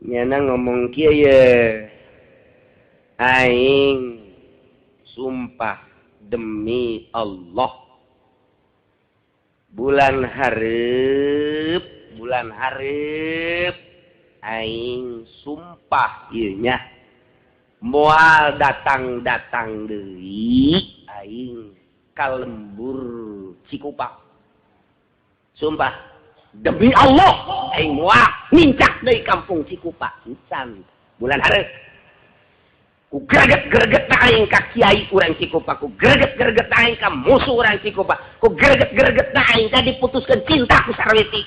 S1: nyana ngomong kieu ye, aing sumpah demi Allah bulan hareup aing sumpah ieu nya moal datang-datang deui aing ka lembur Cikupa. Sumpah demi Allah aing moal nincak deui kampung Cikupa encan bulan hareup. Ku greget-greget aing ka kiai urang Cikupa, ku greget-greget aing ka musuh urang Cikupa, ku greget-greget aing ka diputuskeun cinta ku Sarwiti.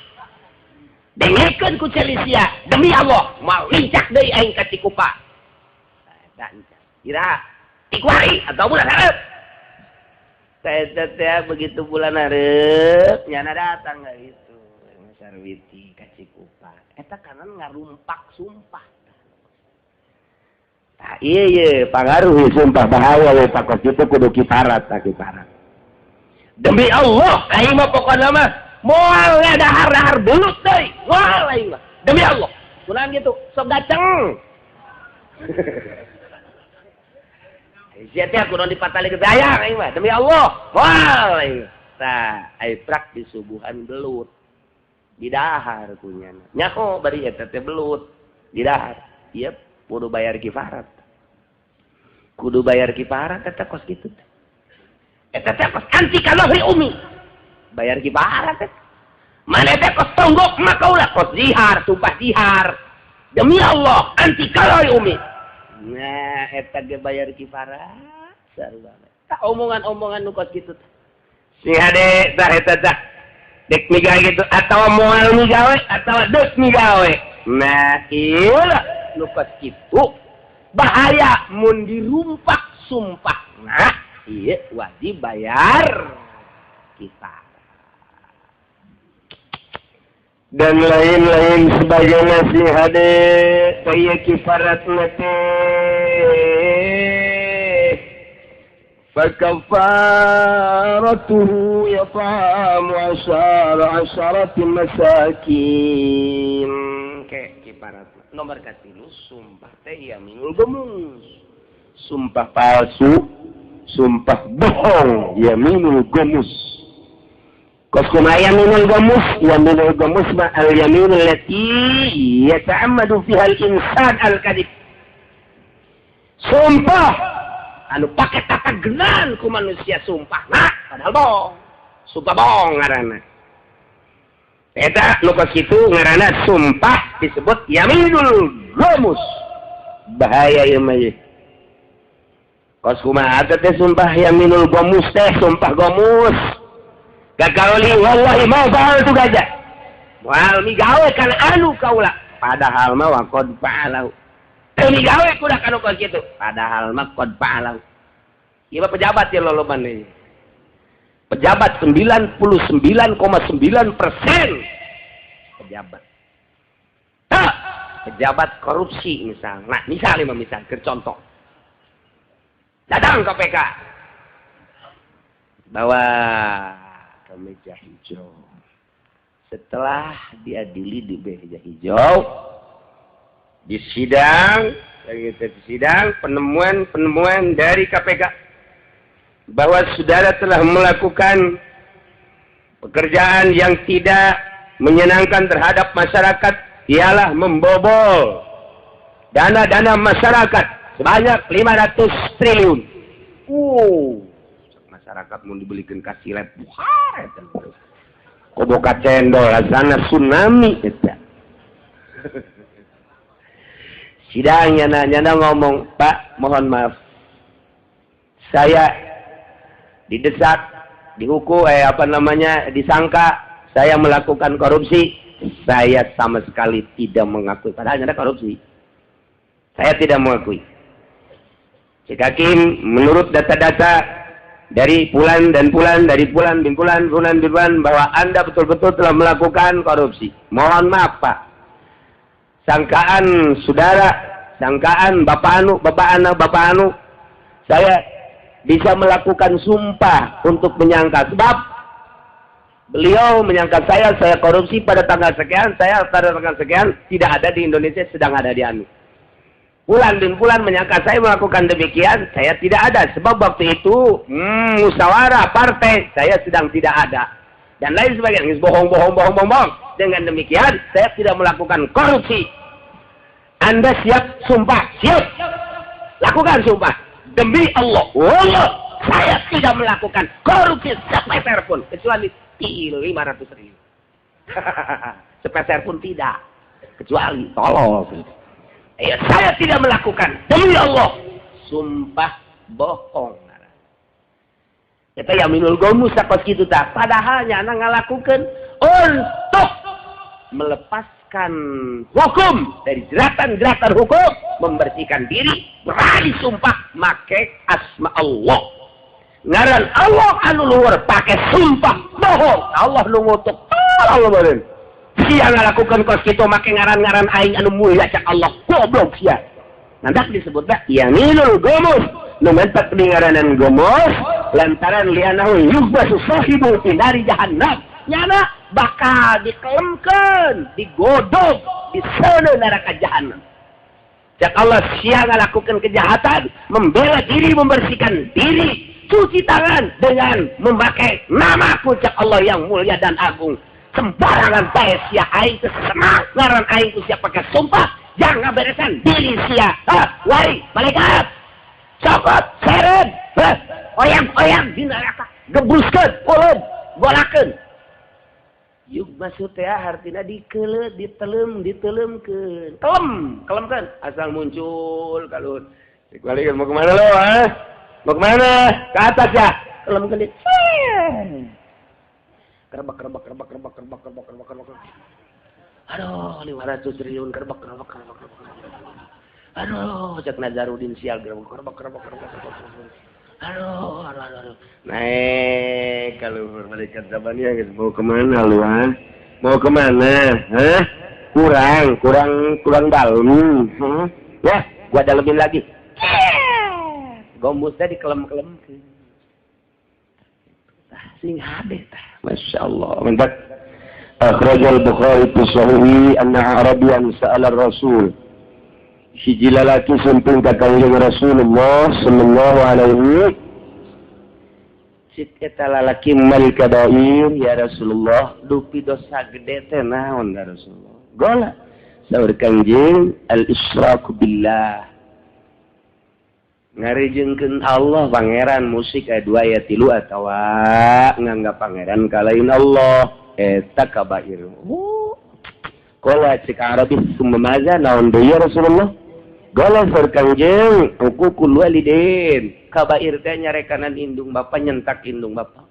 S1: Dengekeun ku Celisia, demi Allah moal nincak deui aing ka Cikupa. Eta encan. Ira tikuari atau bulan hareup. Eta teh begitu bulan hareup nyana datang ka itu Sarwiti ka Cikupa. Eta kanan ngarumpak sumpah. Tah iya ye pangaruh sumpah bahaya we pakos itu kudu kiparat tah kiparat. Demi Allah aing mah pokona mah moal dahar-dahar belut deui, moal aing mah. Demi Allah. Kunaon gitu sok gaceng. Sia teh kudu dipatali ke dayang aing mah demi Allah. Moal aing. Tah ai prak disuguhan belut. Didahar kunyana. Nyaho bari eta teh belut didahar. Ieu kudu bayar kifarat. Kudu bayar kifarat eta kos kitu teh. Eta teh kos anti kalahri umi. Bayar kifarat teh. Mana teh kos tonggok mah kaula kos zihar, sumpah zihar. Demi Allah anti kalahri umi. Nah, eta ge bayar kifarat sarua. Tah omongan-omongan nu kos kitu teh. Si hade tah eta tah. Dek migawe gitu atawa moal migawe atawa deuk migawe. Nah, ieu lah nu kos kitu bahaya mun dirumpak sumpah. Nah, ieu wajib bayar kifarat. Dan lain-lain sebagainya si hade ieu kifarat teh. Fakafaratuhu it'amu 10 masakin. Ke kifarat nomor katilu sumpah teh yaminul gomus. Sumpah palsu, sumpah bohong, yaminul gomus. Kos kumaha yaminul gomus? Yaminul gomus ma al yaminul lati yata'ammadu fiha al insan al kadhib. Sumpah anu pake tata genan ku manusia sumpah nah padahal bohong. Sumpah bohong ngaranna. Eta nu kos kitu ngaranna sumpah disebut yaminul gomus. Bahaya ieu mah ieu. Kos kumaha teh sumpah yaminul gomus teh sumpah gomus. Gagauli wallahi ma fa'altu gaja. Moal migawe kana anu kaula padahal mah wa qad fa'alahu. Teu migawe kuda kanu kos kitu padahal mah qad fa'alahu. Ieu mah pejabat ieu loloban ieu. Pejabat 99,9% pejabat. Tah, pejabat korupsi misal. Nah, misalnya misal keur contoh. Datang KPK. Bawa ke meja hijau. Setelah diadili di meja hijau, di sidang, di sidang penemuan-penemuan dari KPK bahwa saudara telah melakukan pekerjaan yang tidak menyenangkan terhadap masyarakat, ialah membobol dana-dana masyarakat sebanyak 500 triliun. Masyarakat mau dibelikan kasih lep, buhar eta. Koboka cendol asana tsunami eta. Sidangnya nyana ngomong, "Pak, mohon maaf. Saya didesak, dihukum, disangka saya melakukan korupsi. Saya sama sekali tidak mengakui." Padahal nyana korupsi. Saya tidak mengakui. Cek hakim, menurut data-data dari pulan dan pulan, dari pulan bin pulan, pulan bin pulan, bahwa Anda betul-betul telah melakukan korupsi. Mohon maaf, Pak. Sangkaan saudara, sangkaan bapak anu, bapak anu, bapak anu, saya bisa melakukan sumpah untuk menyangka. Sebab beliau menyangka saya korupsi pada tanggal sekian, saya pada tanggal sekian, tidak ada di Indonesia, sedang ada di anu. Pulan bin pulan menyangka saya melakukan demikian, saya tidak ada. Sebab waktu itu, musyawarah partai, saya sedang tidak ada. Dan lain sebagainya. Bohong, bohong, bohong, bohong, bohong. Dengan demikian, saya tidak melakukan korupsi. Anda siap sumpah? Siap. Lakukan sumpah. Demi Allah. Allah, saya tidak melakukan korupsi sepeser pun. Kecuali 500 ribu. Sepeser pun tidak. Kecuali tolong. Ya, saya tidak melakukan. Demi Allah. Sumpah bohong. Kita yaminul gomus sakos kitu tah. Padahal nyana ngalakukeun untuk melepaskan hukum dari jeratan-jeratan hukum, membersihkan diri, berani sumpah make asma Allah. Ngaran Allah anu luhur pakai sumpah bohong. Allah nu ngutuk. Allah beureun. Sia ngalakukeun kos kitu make ngaran-ngaran aing anu mulia cak Allah. Goblok sia. Nanti disebutna yaminul gomus. Nu mentak di ngaranan gomus lantaran lianahu yubbasu sahibu fi nari jahannam. Nyana bakal dikelemkeun, digodog di sana neraka jahannam. Cak Allah sia ngalakukeun kejahatan, membela diri, membersihkan diri, cuci tangan dengan memakai nama cak Allah yang mulia dan agung. Sembarangan bae sia aing teu senang ngaran aing ku sia pakai sumpah, jangan beresan diri sia. Ha, wari malaikat. Cokot, seret, oyang-oyang di neraka, gebruskeun, ulun, golakeun. Yuk maksud teh artina dikeuleuh, ditelem, ditelemkeun. Kelem, kelemkeun asal muncul kalun. Cek balik mau kemana lo, ha? Mau kemana? Ke atas ya. Kelemkeun dia. Kerebak, kerebak, kerebak, kerebak, kerebak, kerebak, kerebak, kerebak. Aduh, 500 triliun kerebak, kerebak, kerebak, kerebak. Aduh, cek Nazarudin sial kerebak, kerebak, kerebak, kerebak, kerebak. Aduh, aduh, aduh, aduh. Naik kalau malaikat zabaniyah guys, mau kemana lu, ha? Mau kemana? Hah? Kurang, kurang, kurang dalam. Hah? Ya, gua dalemin lagi. Gombusnya dikelem-kelem. Sing hade tah. Masya Allah. Mantap. Akhrajal Bukhari fi sahihi anna Arabian sa'ala Rasul. Hiji lalaki sumping ka Kangjeng Rasulullah sallallahu alaihi. Cik eta lalaki mal kabair ya Rasulullah, dupi dosa gede teh naon ya Rasulullah? Gola. Saur Kangjeng al isyraku billah. Ngarijengkeun Allah pangeran musik aya 2 aya 3 atawa nganggap pangeran kalain Allah eta kabair. Qala cik Arabi summa maza naon deui ya Rasulullah? Gola saur Kangjeng uququl walidain. Kabair teh nyarekanan indung bapa, nyentak indung bapa.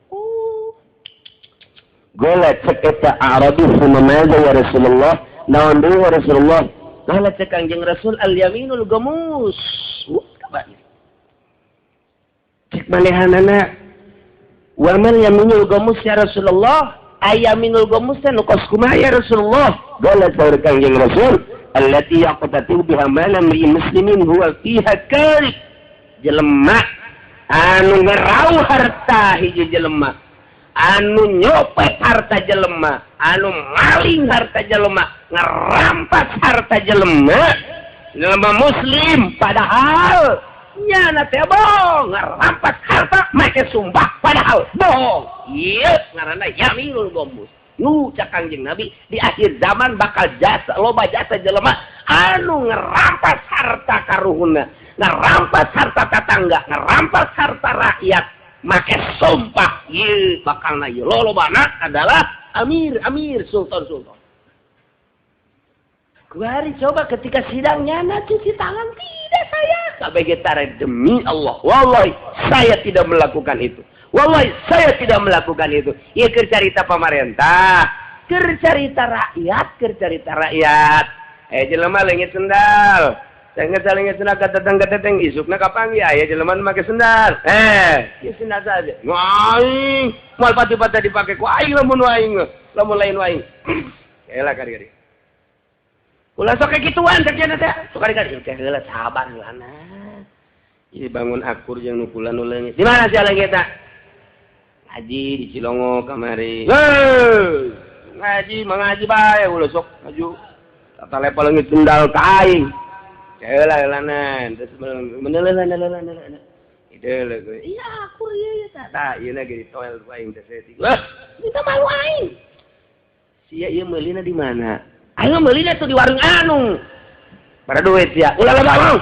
S1: Gola cek eta Arabi summa maza ya Rasulullah? Naon deui ya Rasulullah? Gola cek Kangjeng Rasul al yaminul gamus. Kabair. Cek manehanana wa man yaminul gamus ya Rasulullah? Ayaminul gamus teh nu kos kumaha ya Rasulullah? Gola saur Kangjeng Rasul allati yaqtatu biha ma lam muslimin huwa fiha karib. Jelema anu ngerau harta hiji jelema, anu nyopet harta jelema, anu maling harta jelema, ngerampas harta jelema, jelema muslim padahal nyana teh bohong, ngerampas harta make sumpah padahal bohong. Ieu ngaranna yaminul gomus. Nu cak Kangjeng Nabi di akhir zaman bakal jasa loba jasa jelema anu ngerampas harta karuhunna, ngerampas harta tetangga, ngerampas harta rakyat make sumpah. Ieu bakalna ieu lolobana adalah Amir, amir, sultan, sultan. Kuari coba ketika sidang nyana cuci tangan tidak saya. KBG tarik demi Allah. Wallahi saya tidak melakukan itu. Wallahi saya tidak melakukan itu. Ieu keur carita pamarentah, keur carita rakyat, keur carita rakyat. Eh jelema leungit sendal. Leungit leungit sendal kateteng-kateteng isukna kapanggih aya jelema nu make sendal. Eh, ieu sendal saja. Nu aing moal pati-pati dipake ku aing lamun nu aing, lamun lain nu aing. Elah kari-kari. Ulah sok kayak gituan cek cenah teh. Sok kari-kari teh heula sabar heulana. Ieu bangun akur jeung nu kula nu leungit. Di mana sia leungitna? Ngaji di Cilongo kamari. Heuh, ngaji mengaji bae ulah sok maju. Tata lepa leungit sendal ka aing. Heula heulanan terus meneuleuh. Ideuleuh gue. Iya akur ieu ieu tah. Tah ieu na ge ditoel ku aing teh saeutik. Wah, minta malu aing. Sia ieu meulina di mana? Aing mah meulina tuh di warung anu. Pada duit sia. Ulah loba ngomong.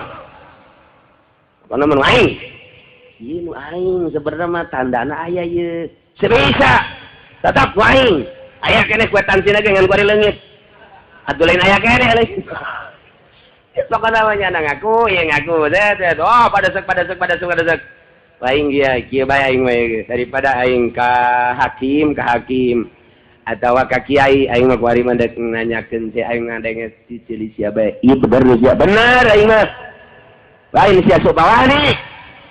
S1: Pokona mah nu aing. Ieu nu aing sebenarnya mah tandana aya ieu. Sebisa. Tetap nu aing. Aya keneh kuetansina ge ngan kuari leungit. Atuh lain aya keneh leungit. Pokona mah nya ngaku, ieu ngaku. Teh oh pada sek pada sek pada sek pada sek. Aing ieu kieu bae aing mah ieu. Daripada aing ka hakim atawa ka kiai aing mah kuari mah dek nanyakeun teh aing ngadenge si ceuli sia bae. Ieu bener sia bener aing mah. Lain sia sok bawani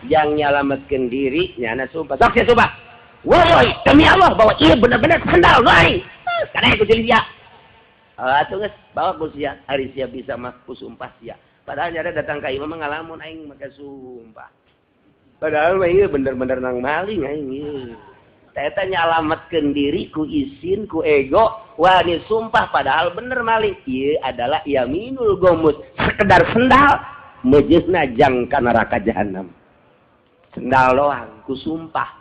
S1: yang nyalametkeun diri nyana sumpah. Sok sia sumpah. Woi, demi Allah bahwa ieu bener-bener sendal aing. Kana ku ceuli sia. Atuh geus bawa ku sia, ari sia bisa mah ku sumpah sia. Padahal nyana datang ka imah mah ngalamun aing make sumpah. Padahal mah ieu bener-bener nang maling aing ieu. Eta nyalametkeun diri ku isin ku ego wani sumpah padahal bener maling. Ieu adalah yaminul gomus, sekedar sendal meujeusna jang ka neraka jahanam. Sendal doang ku sumpah.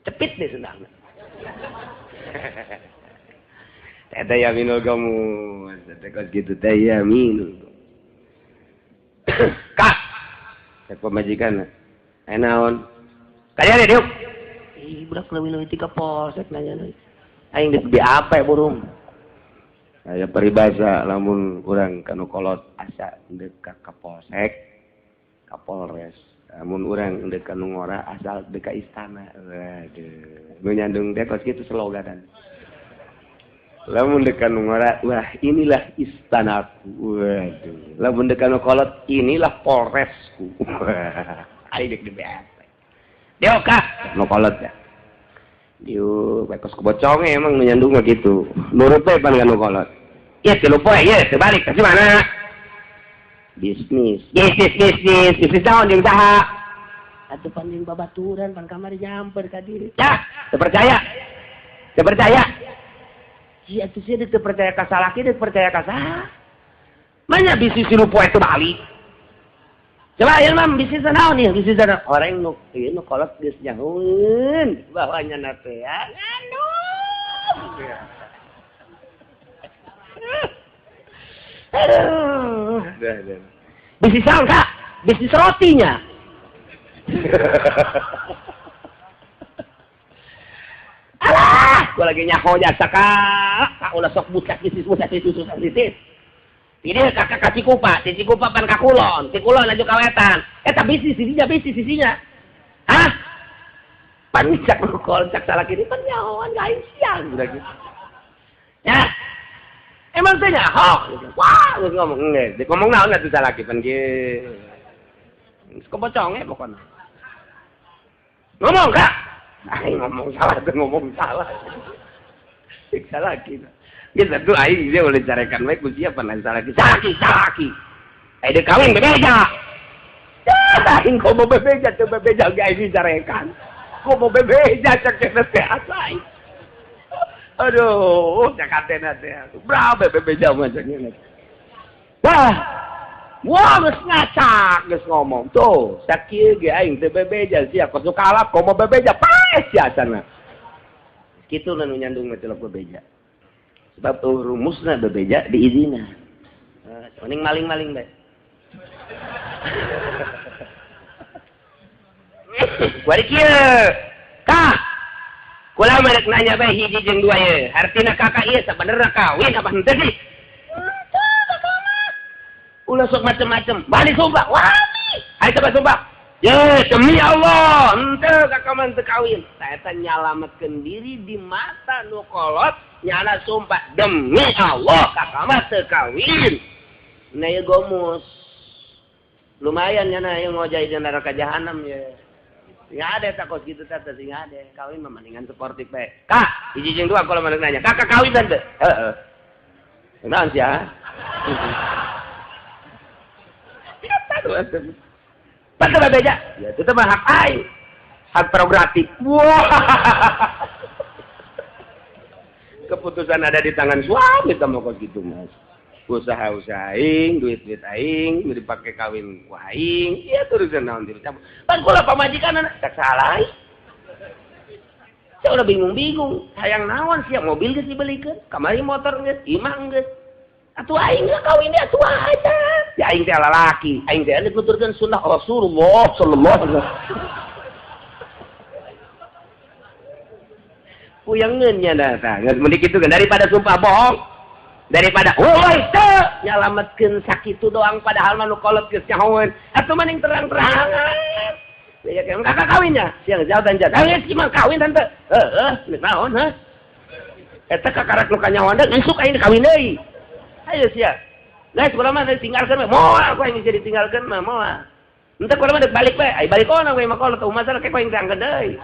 S1: Cepit deh sendalna. Eta yaminul gomus, eta kos kitu teh yaminul. Kak, cek pamajikan. Aya naon? Kaya deh diuk. Ih, budak leuwih-leuwih ti ka polsek nanya deui. Aing geus BAP burung. Aya paribasa lamun urang ka nu kolot asa deuk ka polsek, ka Polres. Lamun urang deuk ka nu ngora asal deuk ka istana. Waduh, nu nyandung teh kos kitu sloganan. Lamun deuk ka nu ngora, wah inilah istanaku. Waduh. Lamun deuk ka nu kolot, inilah Polresku. Aing deuk di BAP. Diuk ka nu kolot ya. Diuk bae kos kebocong emang nu nyandung mah kitu. Nurut bae pan ka nu kolot. Ieu tilu poe ieu teu balik ka mana? Bisnis. Bisnis bisnis, bisnis naon jeung saha? Atuh pan jeung babaturan pan kamari nyamper ka diri. Ya, teu percaya. Teu percaya. Sia atuh sia teu percaya ka salaki, teu percaya ka saha? Manya bisnis tilu poe teu balik. Coba ieu mah bisnis naon ieu? Bisnis naon? Orang nu ieu nu kolot geus nyahueun bahwa nya teh ya. Aduh. Aduh. Bisnis naon, Kak? Bisnis rotinya. Alah, gua lagi nyaho jasa Kak. Kak ulah sok bucak bisnis bucak bisnis bucak bisnis. Ini kakak ka Cikupa, ti Cikupa pan ka Kulon, ti Kulon laju ka Wetan. Eta bisnis sisinya, bisnis sisinya. Hah? Pan cak kol cak salah kiri pan nyahoan ka aing siang udah gitu. Ya. Emang teh nyaho. Wah, geus ngomong geus. Ngomong naon atuh salaki pan kieu. Geus keboconge pokona. Ngomong, Kak. Aing ngomong salah teh ngomong salah. Cek salaki. Geus atuh aing dia boleh carekan bae ku sia pan lain salaki. Salaki, salaki. Eh deuk kawin bebeja. Dah aing komo bebeja teu bebeja ge aing dicarekan. Komo bebeja cek teh teh aing. Aduh, cek hatena teh. Berapa bebeja mah cek nya. Wah. Wah, geus ngacak geus ngomong. Tuh, sakieu ge aing teu bebeja sia kos kalap komo bebeja paes sia sana. Kitu nu nyandung mah celok bebeja. Sebab rumusna bebeja diizina. Mending maling-maling bae. Kuari kieu. Kak. Kula merek nanya bae hiji jeung dua ye. Artina kakak ieu sabenerna kawin apa henteu sih? Henteu kakak mah. Ulah sok macem-macem. Bali sumpah. Wani. Ayo coba sumpah. Ye, demi Allah, henteu kakak mah henteu kawin. Tah eta nyalametkeun diri di mata nu kolot, nyana sumpah demi Allah kakak mah teu kawin. Nah ieu gomus. Lumayan nyana ieu ngojay di neraka jahanam ye. Sing ada tak kos gitu teh sing ada. Kawin mah mendingan sportif bae. Kak, hiji jeung dua kalau mana nanya. Kakak kawin tante. Heeh. Naon sia? Patah beja. Ya itu mah hak aing. Hak prerogatif. Wah. Keputusan ada di tangan suami teh mah kos gitu mas. Usaha-usaha aing, duit-duit aing, dipake kawin ku aing, ieu urusan naon dicampur. Pan kula pamajikan anak tak salah. Saya udah bingung-bingung, hayang naon sia mobil geus dibelikeun, kamari motor geus, imah geus. Atuh aing geus kawin dia atuh aja. Ya aing teh lalaki, aing teh nuturkeun sunnah Rasulullah sallallahu alaihi wasallam. Puyangeun nya tah, geus mending kitu kan daripada sumpah bohong. Daripada woi teu nyalametkeun sakitu doang padahal mah nu kolot geus nyahoeun atuh mending terang-terangan. Ya kakak kawinnya siang jauh dan jauh. Geus mah kawin tante. Heeh, geus naon hah? Eta kakarak nu kanyahoan deui isuk aing kawin deui. Ayo sia. Geus kula mah ditinggalkeun we. Moal ku aing jadi ditinggalkeun mah moal. Henteu kula mah deuk balik we. Ai balik ona we mah kolot masalah ke ku aing diangkeun deui.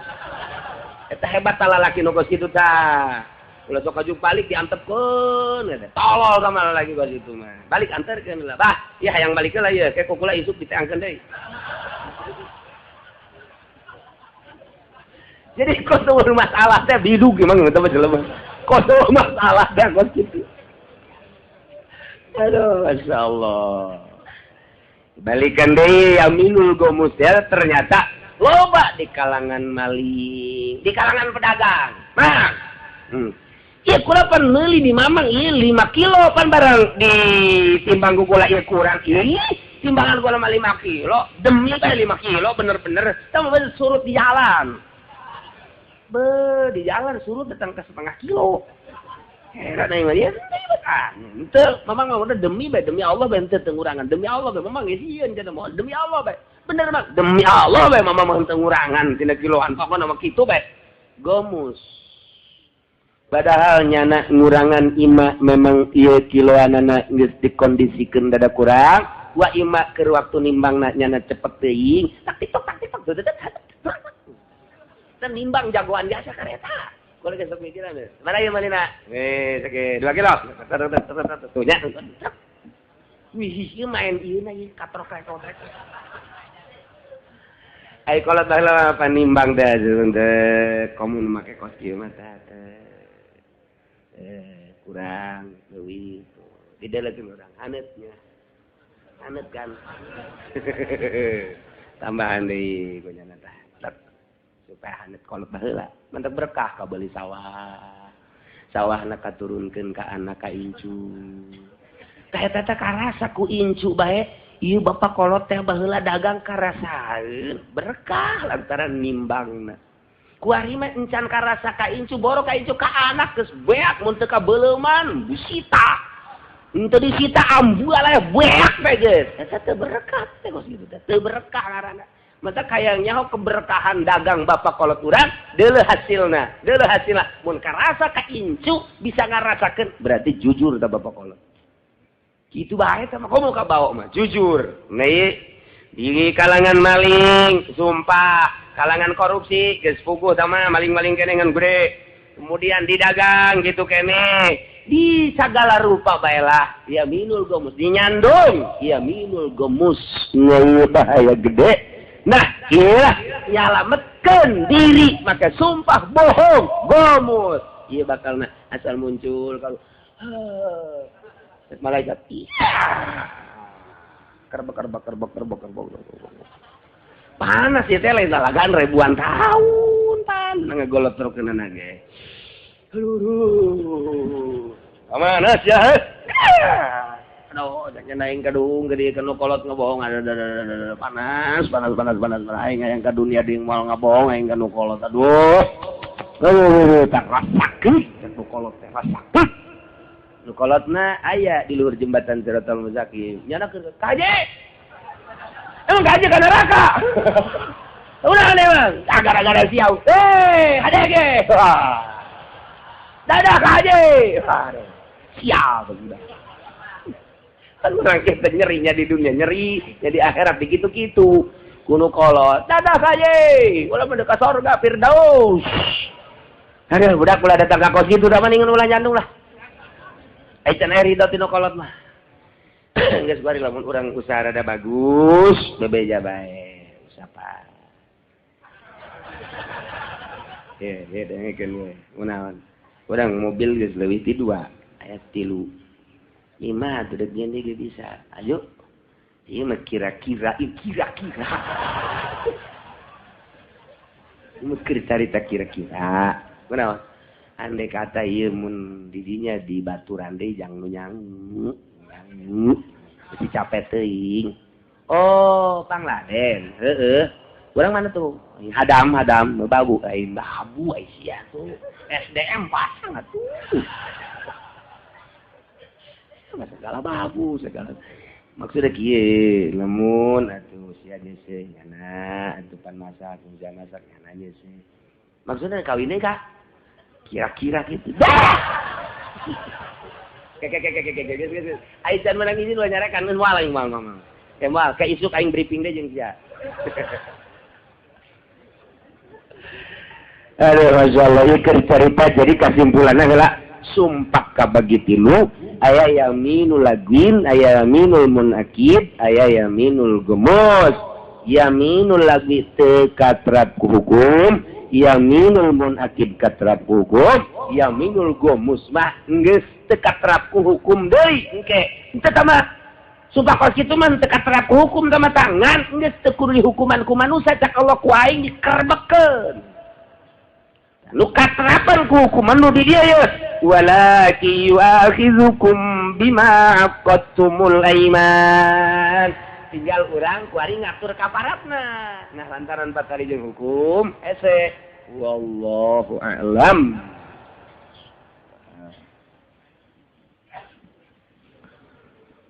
S1: Eta hebat ta lalaki nu geus kitu tah. Ulah sok aju balik diantepkeun eta. Tolol sama lalaki geus kitu mah. Balik anterkeun lah. Bah, ieu hayang balik lah ieu, ke kukula isuk diteangkeun deui. Jadi kos eueuh masalah teh bidug emang eta mah jelema. Kos eueuh masalah teh kos kitu. Aduh, masyaallah. Balikan deui Aminul Gomus ternyata loba di kalangan maling, di kalangan pedagang. Mang. Ieu kula pan meuli di mamang ieu 5 kilo pan barang di timbang ku kula ieu kurang ieu. Timbangan kula mah 5 kilo, demi teh 5 kilo bener-bener tah mah surut di jalan. Be, di jalan surut datang ke setengah kilo. Heran aing mah ieu ah, henteu mamang mah udah demi bae demi Allah bae henteu teu ngurangan. Demi Allah bae mamang geus sieun cenah moal demi Allah bae. Bener mang demi Allah bae mamang mah henteu ngurangan tina kiloan pokona mah kitu bae. Gomus. Padahal nyana ngurangan ima memang ieu kiloanana geus dikondisikeun dada kurang, wa ima keur waktu nimbangna nyana cepet teuing, tak titok tak titok. Teu nimbang jagoan biasa kareta. Kula geus sok mikiran. Mana ieu manina? Sake 2 kilo. Tuh nya. Wih, ieu main ieu na ieu katrok-katrok. Ai kolot baheula panimbang teh teh komun make kos kieu mah teh. Kurang leuwih didelekeun urang haneutnya. Haneut kan. Tambahan deui ku nyana tah. Supaya haneut kolot baheula. Mantap berkah kabeuli sawah. Sawahna katurunkeun ka anak ka incu. Tah eta teh karasa ku incu bae. Ieu bapak kolot teh baheula dagang karasaeun berkah lantaran nimbangna. Kuari mah encan karasa ka incu boro ka incu ka anak geus beak mun teu kabeleuman disita. Henteu disita ambu lah beak teh geus. Eta teu berkah teh geus kitu teh. Teu berkah ngaranna. Mata kayang nyaho keberkahan dagang bapak kolot urang deuleuh hasilna, deuleuh hasilna. Mun karasa ka incu bisa ngarasakeun berarti jujur tah bapak kolot. Kitu bae tah mah komo ka bawa mah jujur. Nah di kalangan maling sumpah, kalangan korupsi geus puguh tah mah maling-maling keneh ngan gede. Kemudian didagang gitu keneh. Di sagala rupa baelah ya minul gomus dinyandung ya minul gomus bahaya gede. Nah, iyalah nyalametkeun diri maka sumpah bohong gomus. Ieu bakalna asal muncul kalau malaikat iya. Kerbek kerbek kerbek kerbek kerbek. Panas ya teh lain lalagan ribuan tahun pan ngagolot terus ge. Aduh. Panas ya. Aduh, jangan aing kadung gede kanu kolot ngebohong ada panas panas panas panas aing hayang ka dunia deui moal ngabohong aing kanu kolot. Aduh. Tak rasakeun nu kolot teh rasakeun. Nu kolotna aya di luhur jembatan Siratal Mustaqim. Nyana keur kaje. Emang kaje ka neraka. Ulah emang gara-gara siau. Eh, hadege. Dadah kaje. Sial sudah. Kan urang kita nyerinya di dunia, nyeri jadi akhirat begitu-gitu. Kuno kolot, dadah kaje. Ulah mah ka surga Firdaus. Aduh, budak ulah datang ka kos kitu da mendingan ulah nyandung lah. Ai can aya ridho tinu kolot mah. Geus bari lamun urang usaha rada bagus, bebeja bae. Usapa. Ye, ye dengekeun we. Kunaon? Urang mobil geus leuwih ti 2, aya 3. 5 atuh deuk nyeun deui bisa. Ayo. Ieu mah kira-kira, kira-kira. Ieu mah keur carita kira-kira. Kunaon? Andai kata ieu mun didinya di baturan deui jang nu nyangu. Nyangu. Besi capek teuing. Oh, Pangladen. Heeh. Urang mana tuh? Hadam, hadam, babu, aing babu ai sia tuh. SDM pasang atuh. Segala babu, segala. Maksudnya kieu, lamun atuh sia geus nyana, atuh pan masak, sia masak nyana geus. Maksudnya kawin deui ka? Kira-kira gitu. Dah. Keke. Ai can menang izin ulah nyarekan geus moal aing moal mah. Ke moal, ke isuk aing briefing deui jeung sia. Aduh, Masya Allah, ieu keur carita jadi kasimpulanna heula sumpah kabagi tilu, aya yaminul lagwin, aya yaminul munakid, aya yaminul gemus. Yaminul lagwi teu katrap ku hukum, yaminul munakid katrap ku hukum, yaminul gomus mah geus teu katrap ku hukum deui engke. Teu tama sumpah kos kitu mah teu katrap ku hukum tama tangan geus teu kudu dihukuman ku manusia cak Allah ku aing dikerbekkeun. Nu katrapan ku hukuman nu di dieu ye walaki yu'akhidzukum bima aqadtumul aiman. Tinggal urang kuari ngatur kaparatna. Nah lantaran patari jeung hukum hese wallahu a'lam.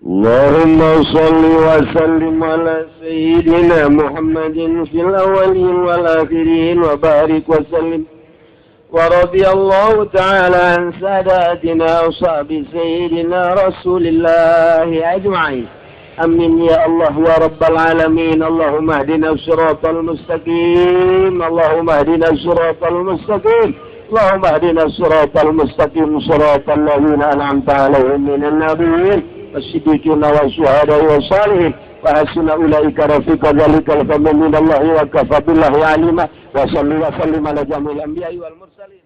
S2: Allahumma shalli wa sallim ala sayyidina Muhammadin fil awwalin wal akhirin wa barik wa sallim. ورضي الله تعالى عن ساداتنا وصحب سيدنا رسول الله أجمعين. أمين يا الله يا رب العالمين. اللهم اهدنا الصراط المستقيم، اللهم اهدنا الصراط المستقيم، اللهم اهدنا الصراط المستقيم، صراط الذين أنعمت عليهم من النبيين والصديقين والشهداء والصالحين وحسن أولئك رفيقا. ذلك الفضل من الله وكفى بالله عليما. وصلوا وسلم على جميع الأنبياء والمرسلين.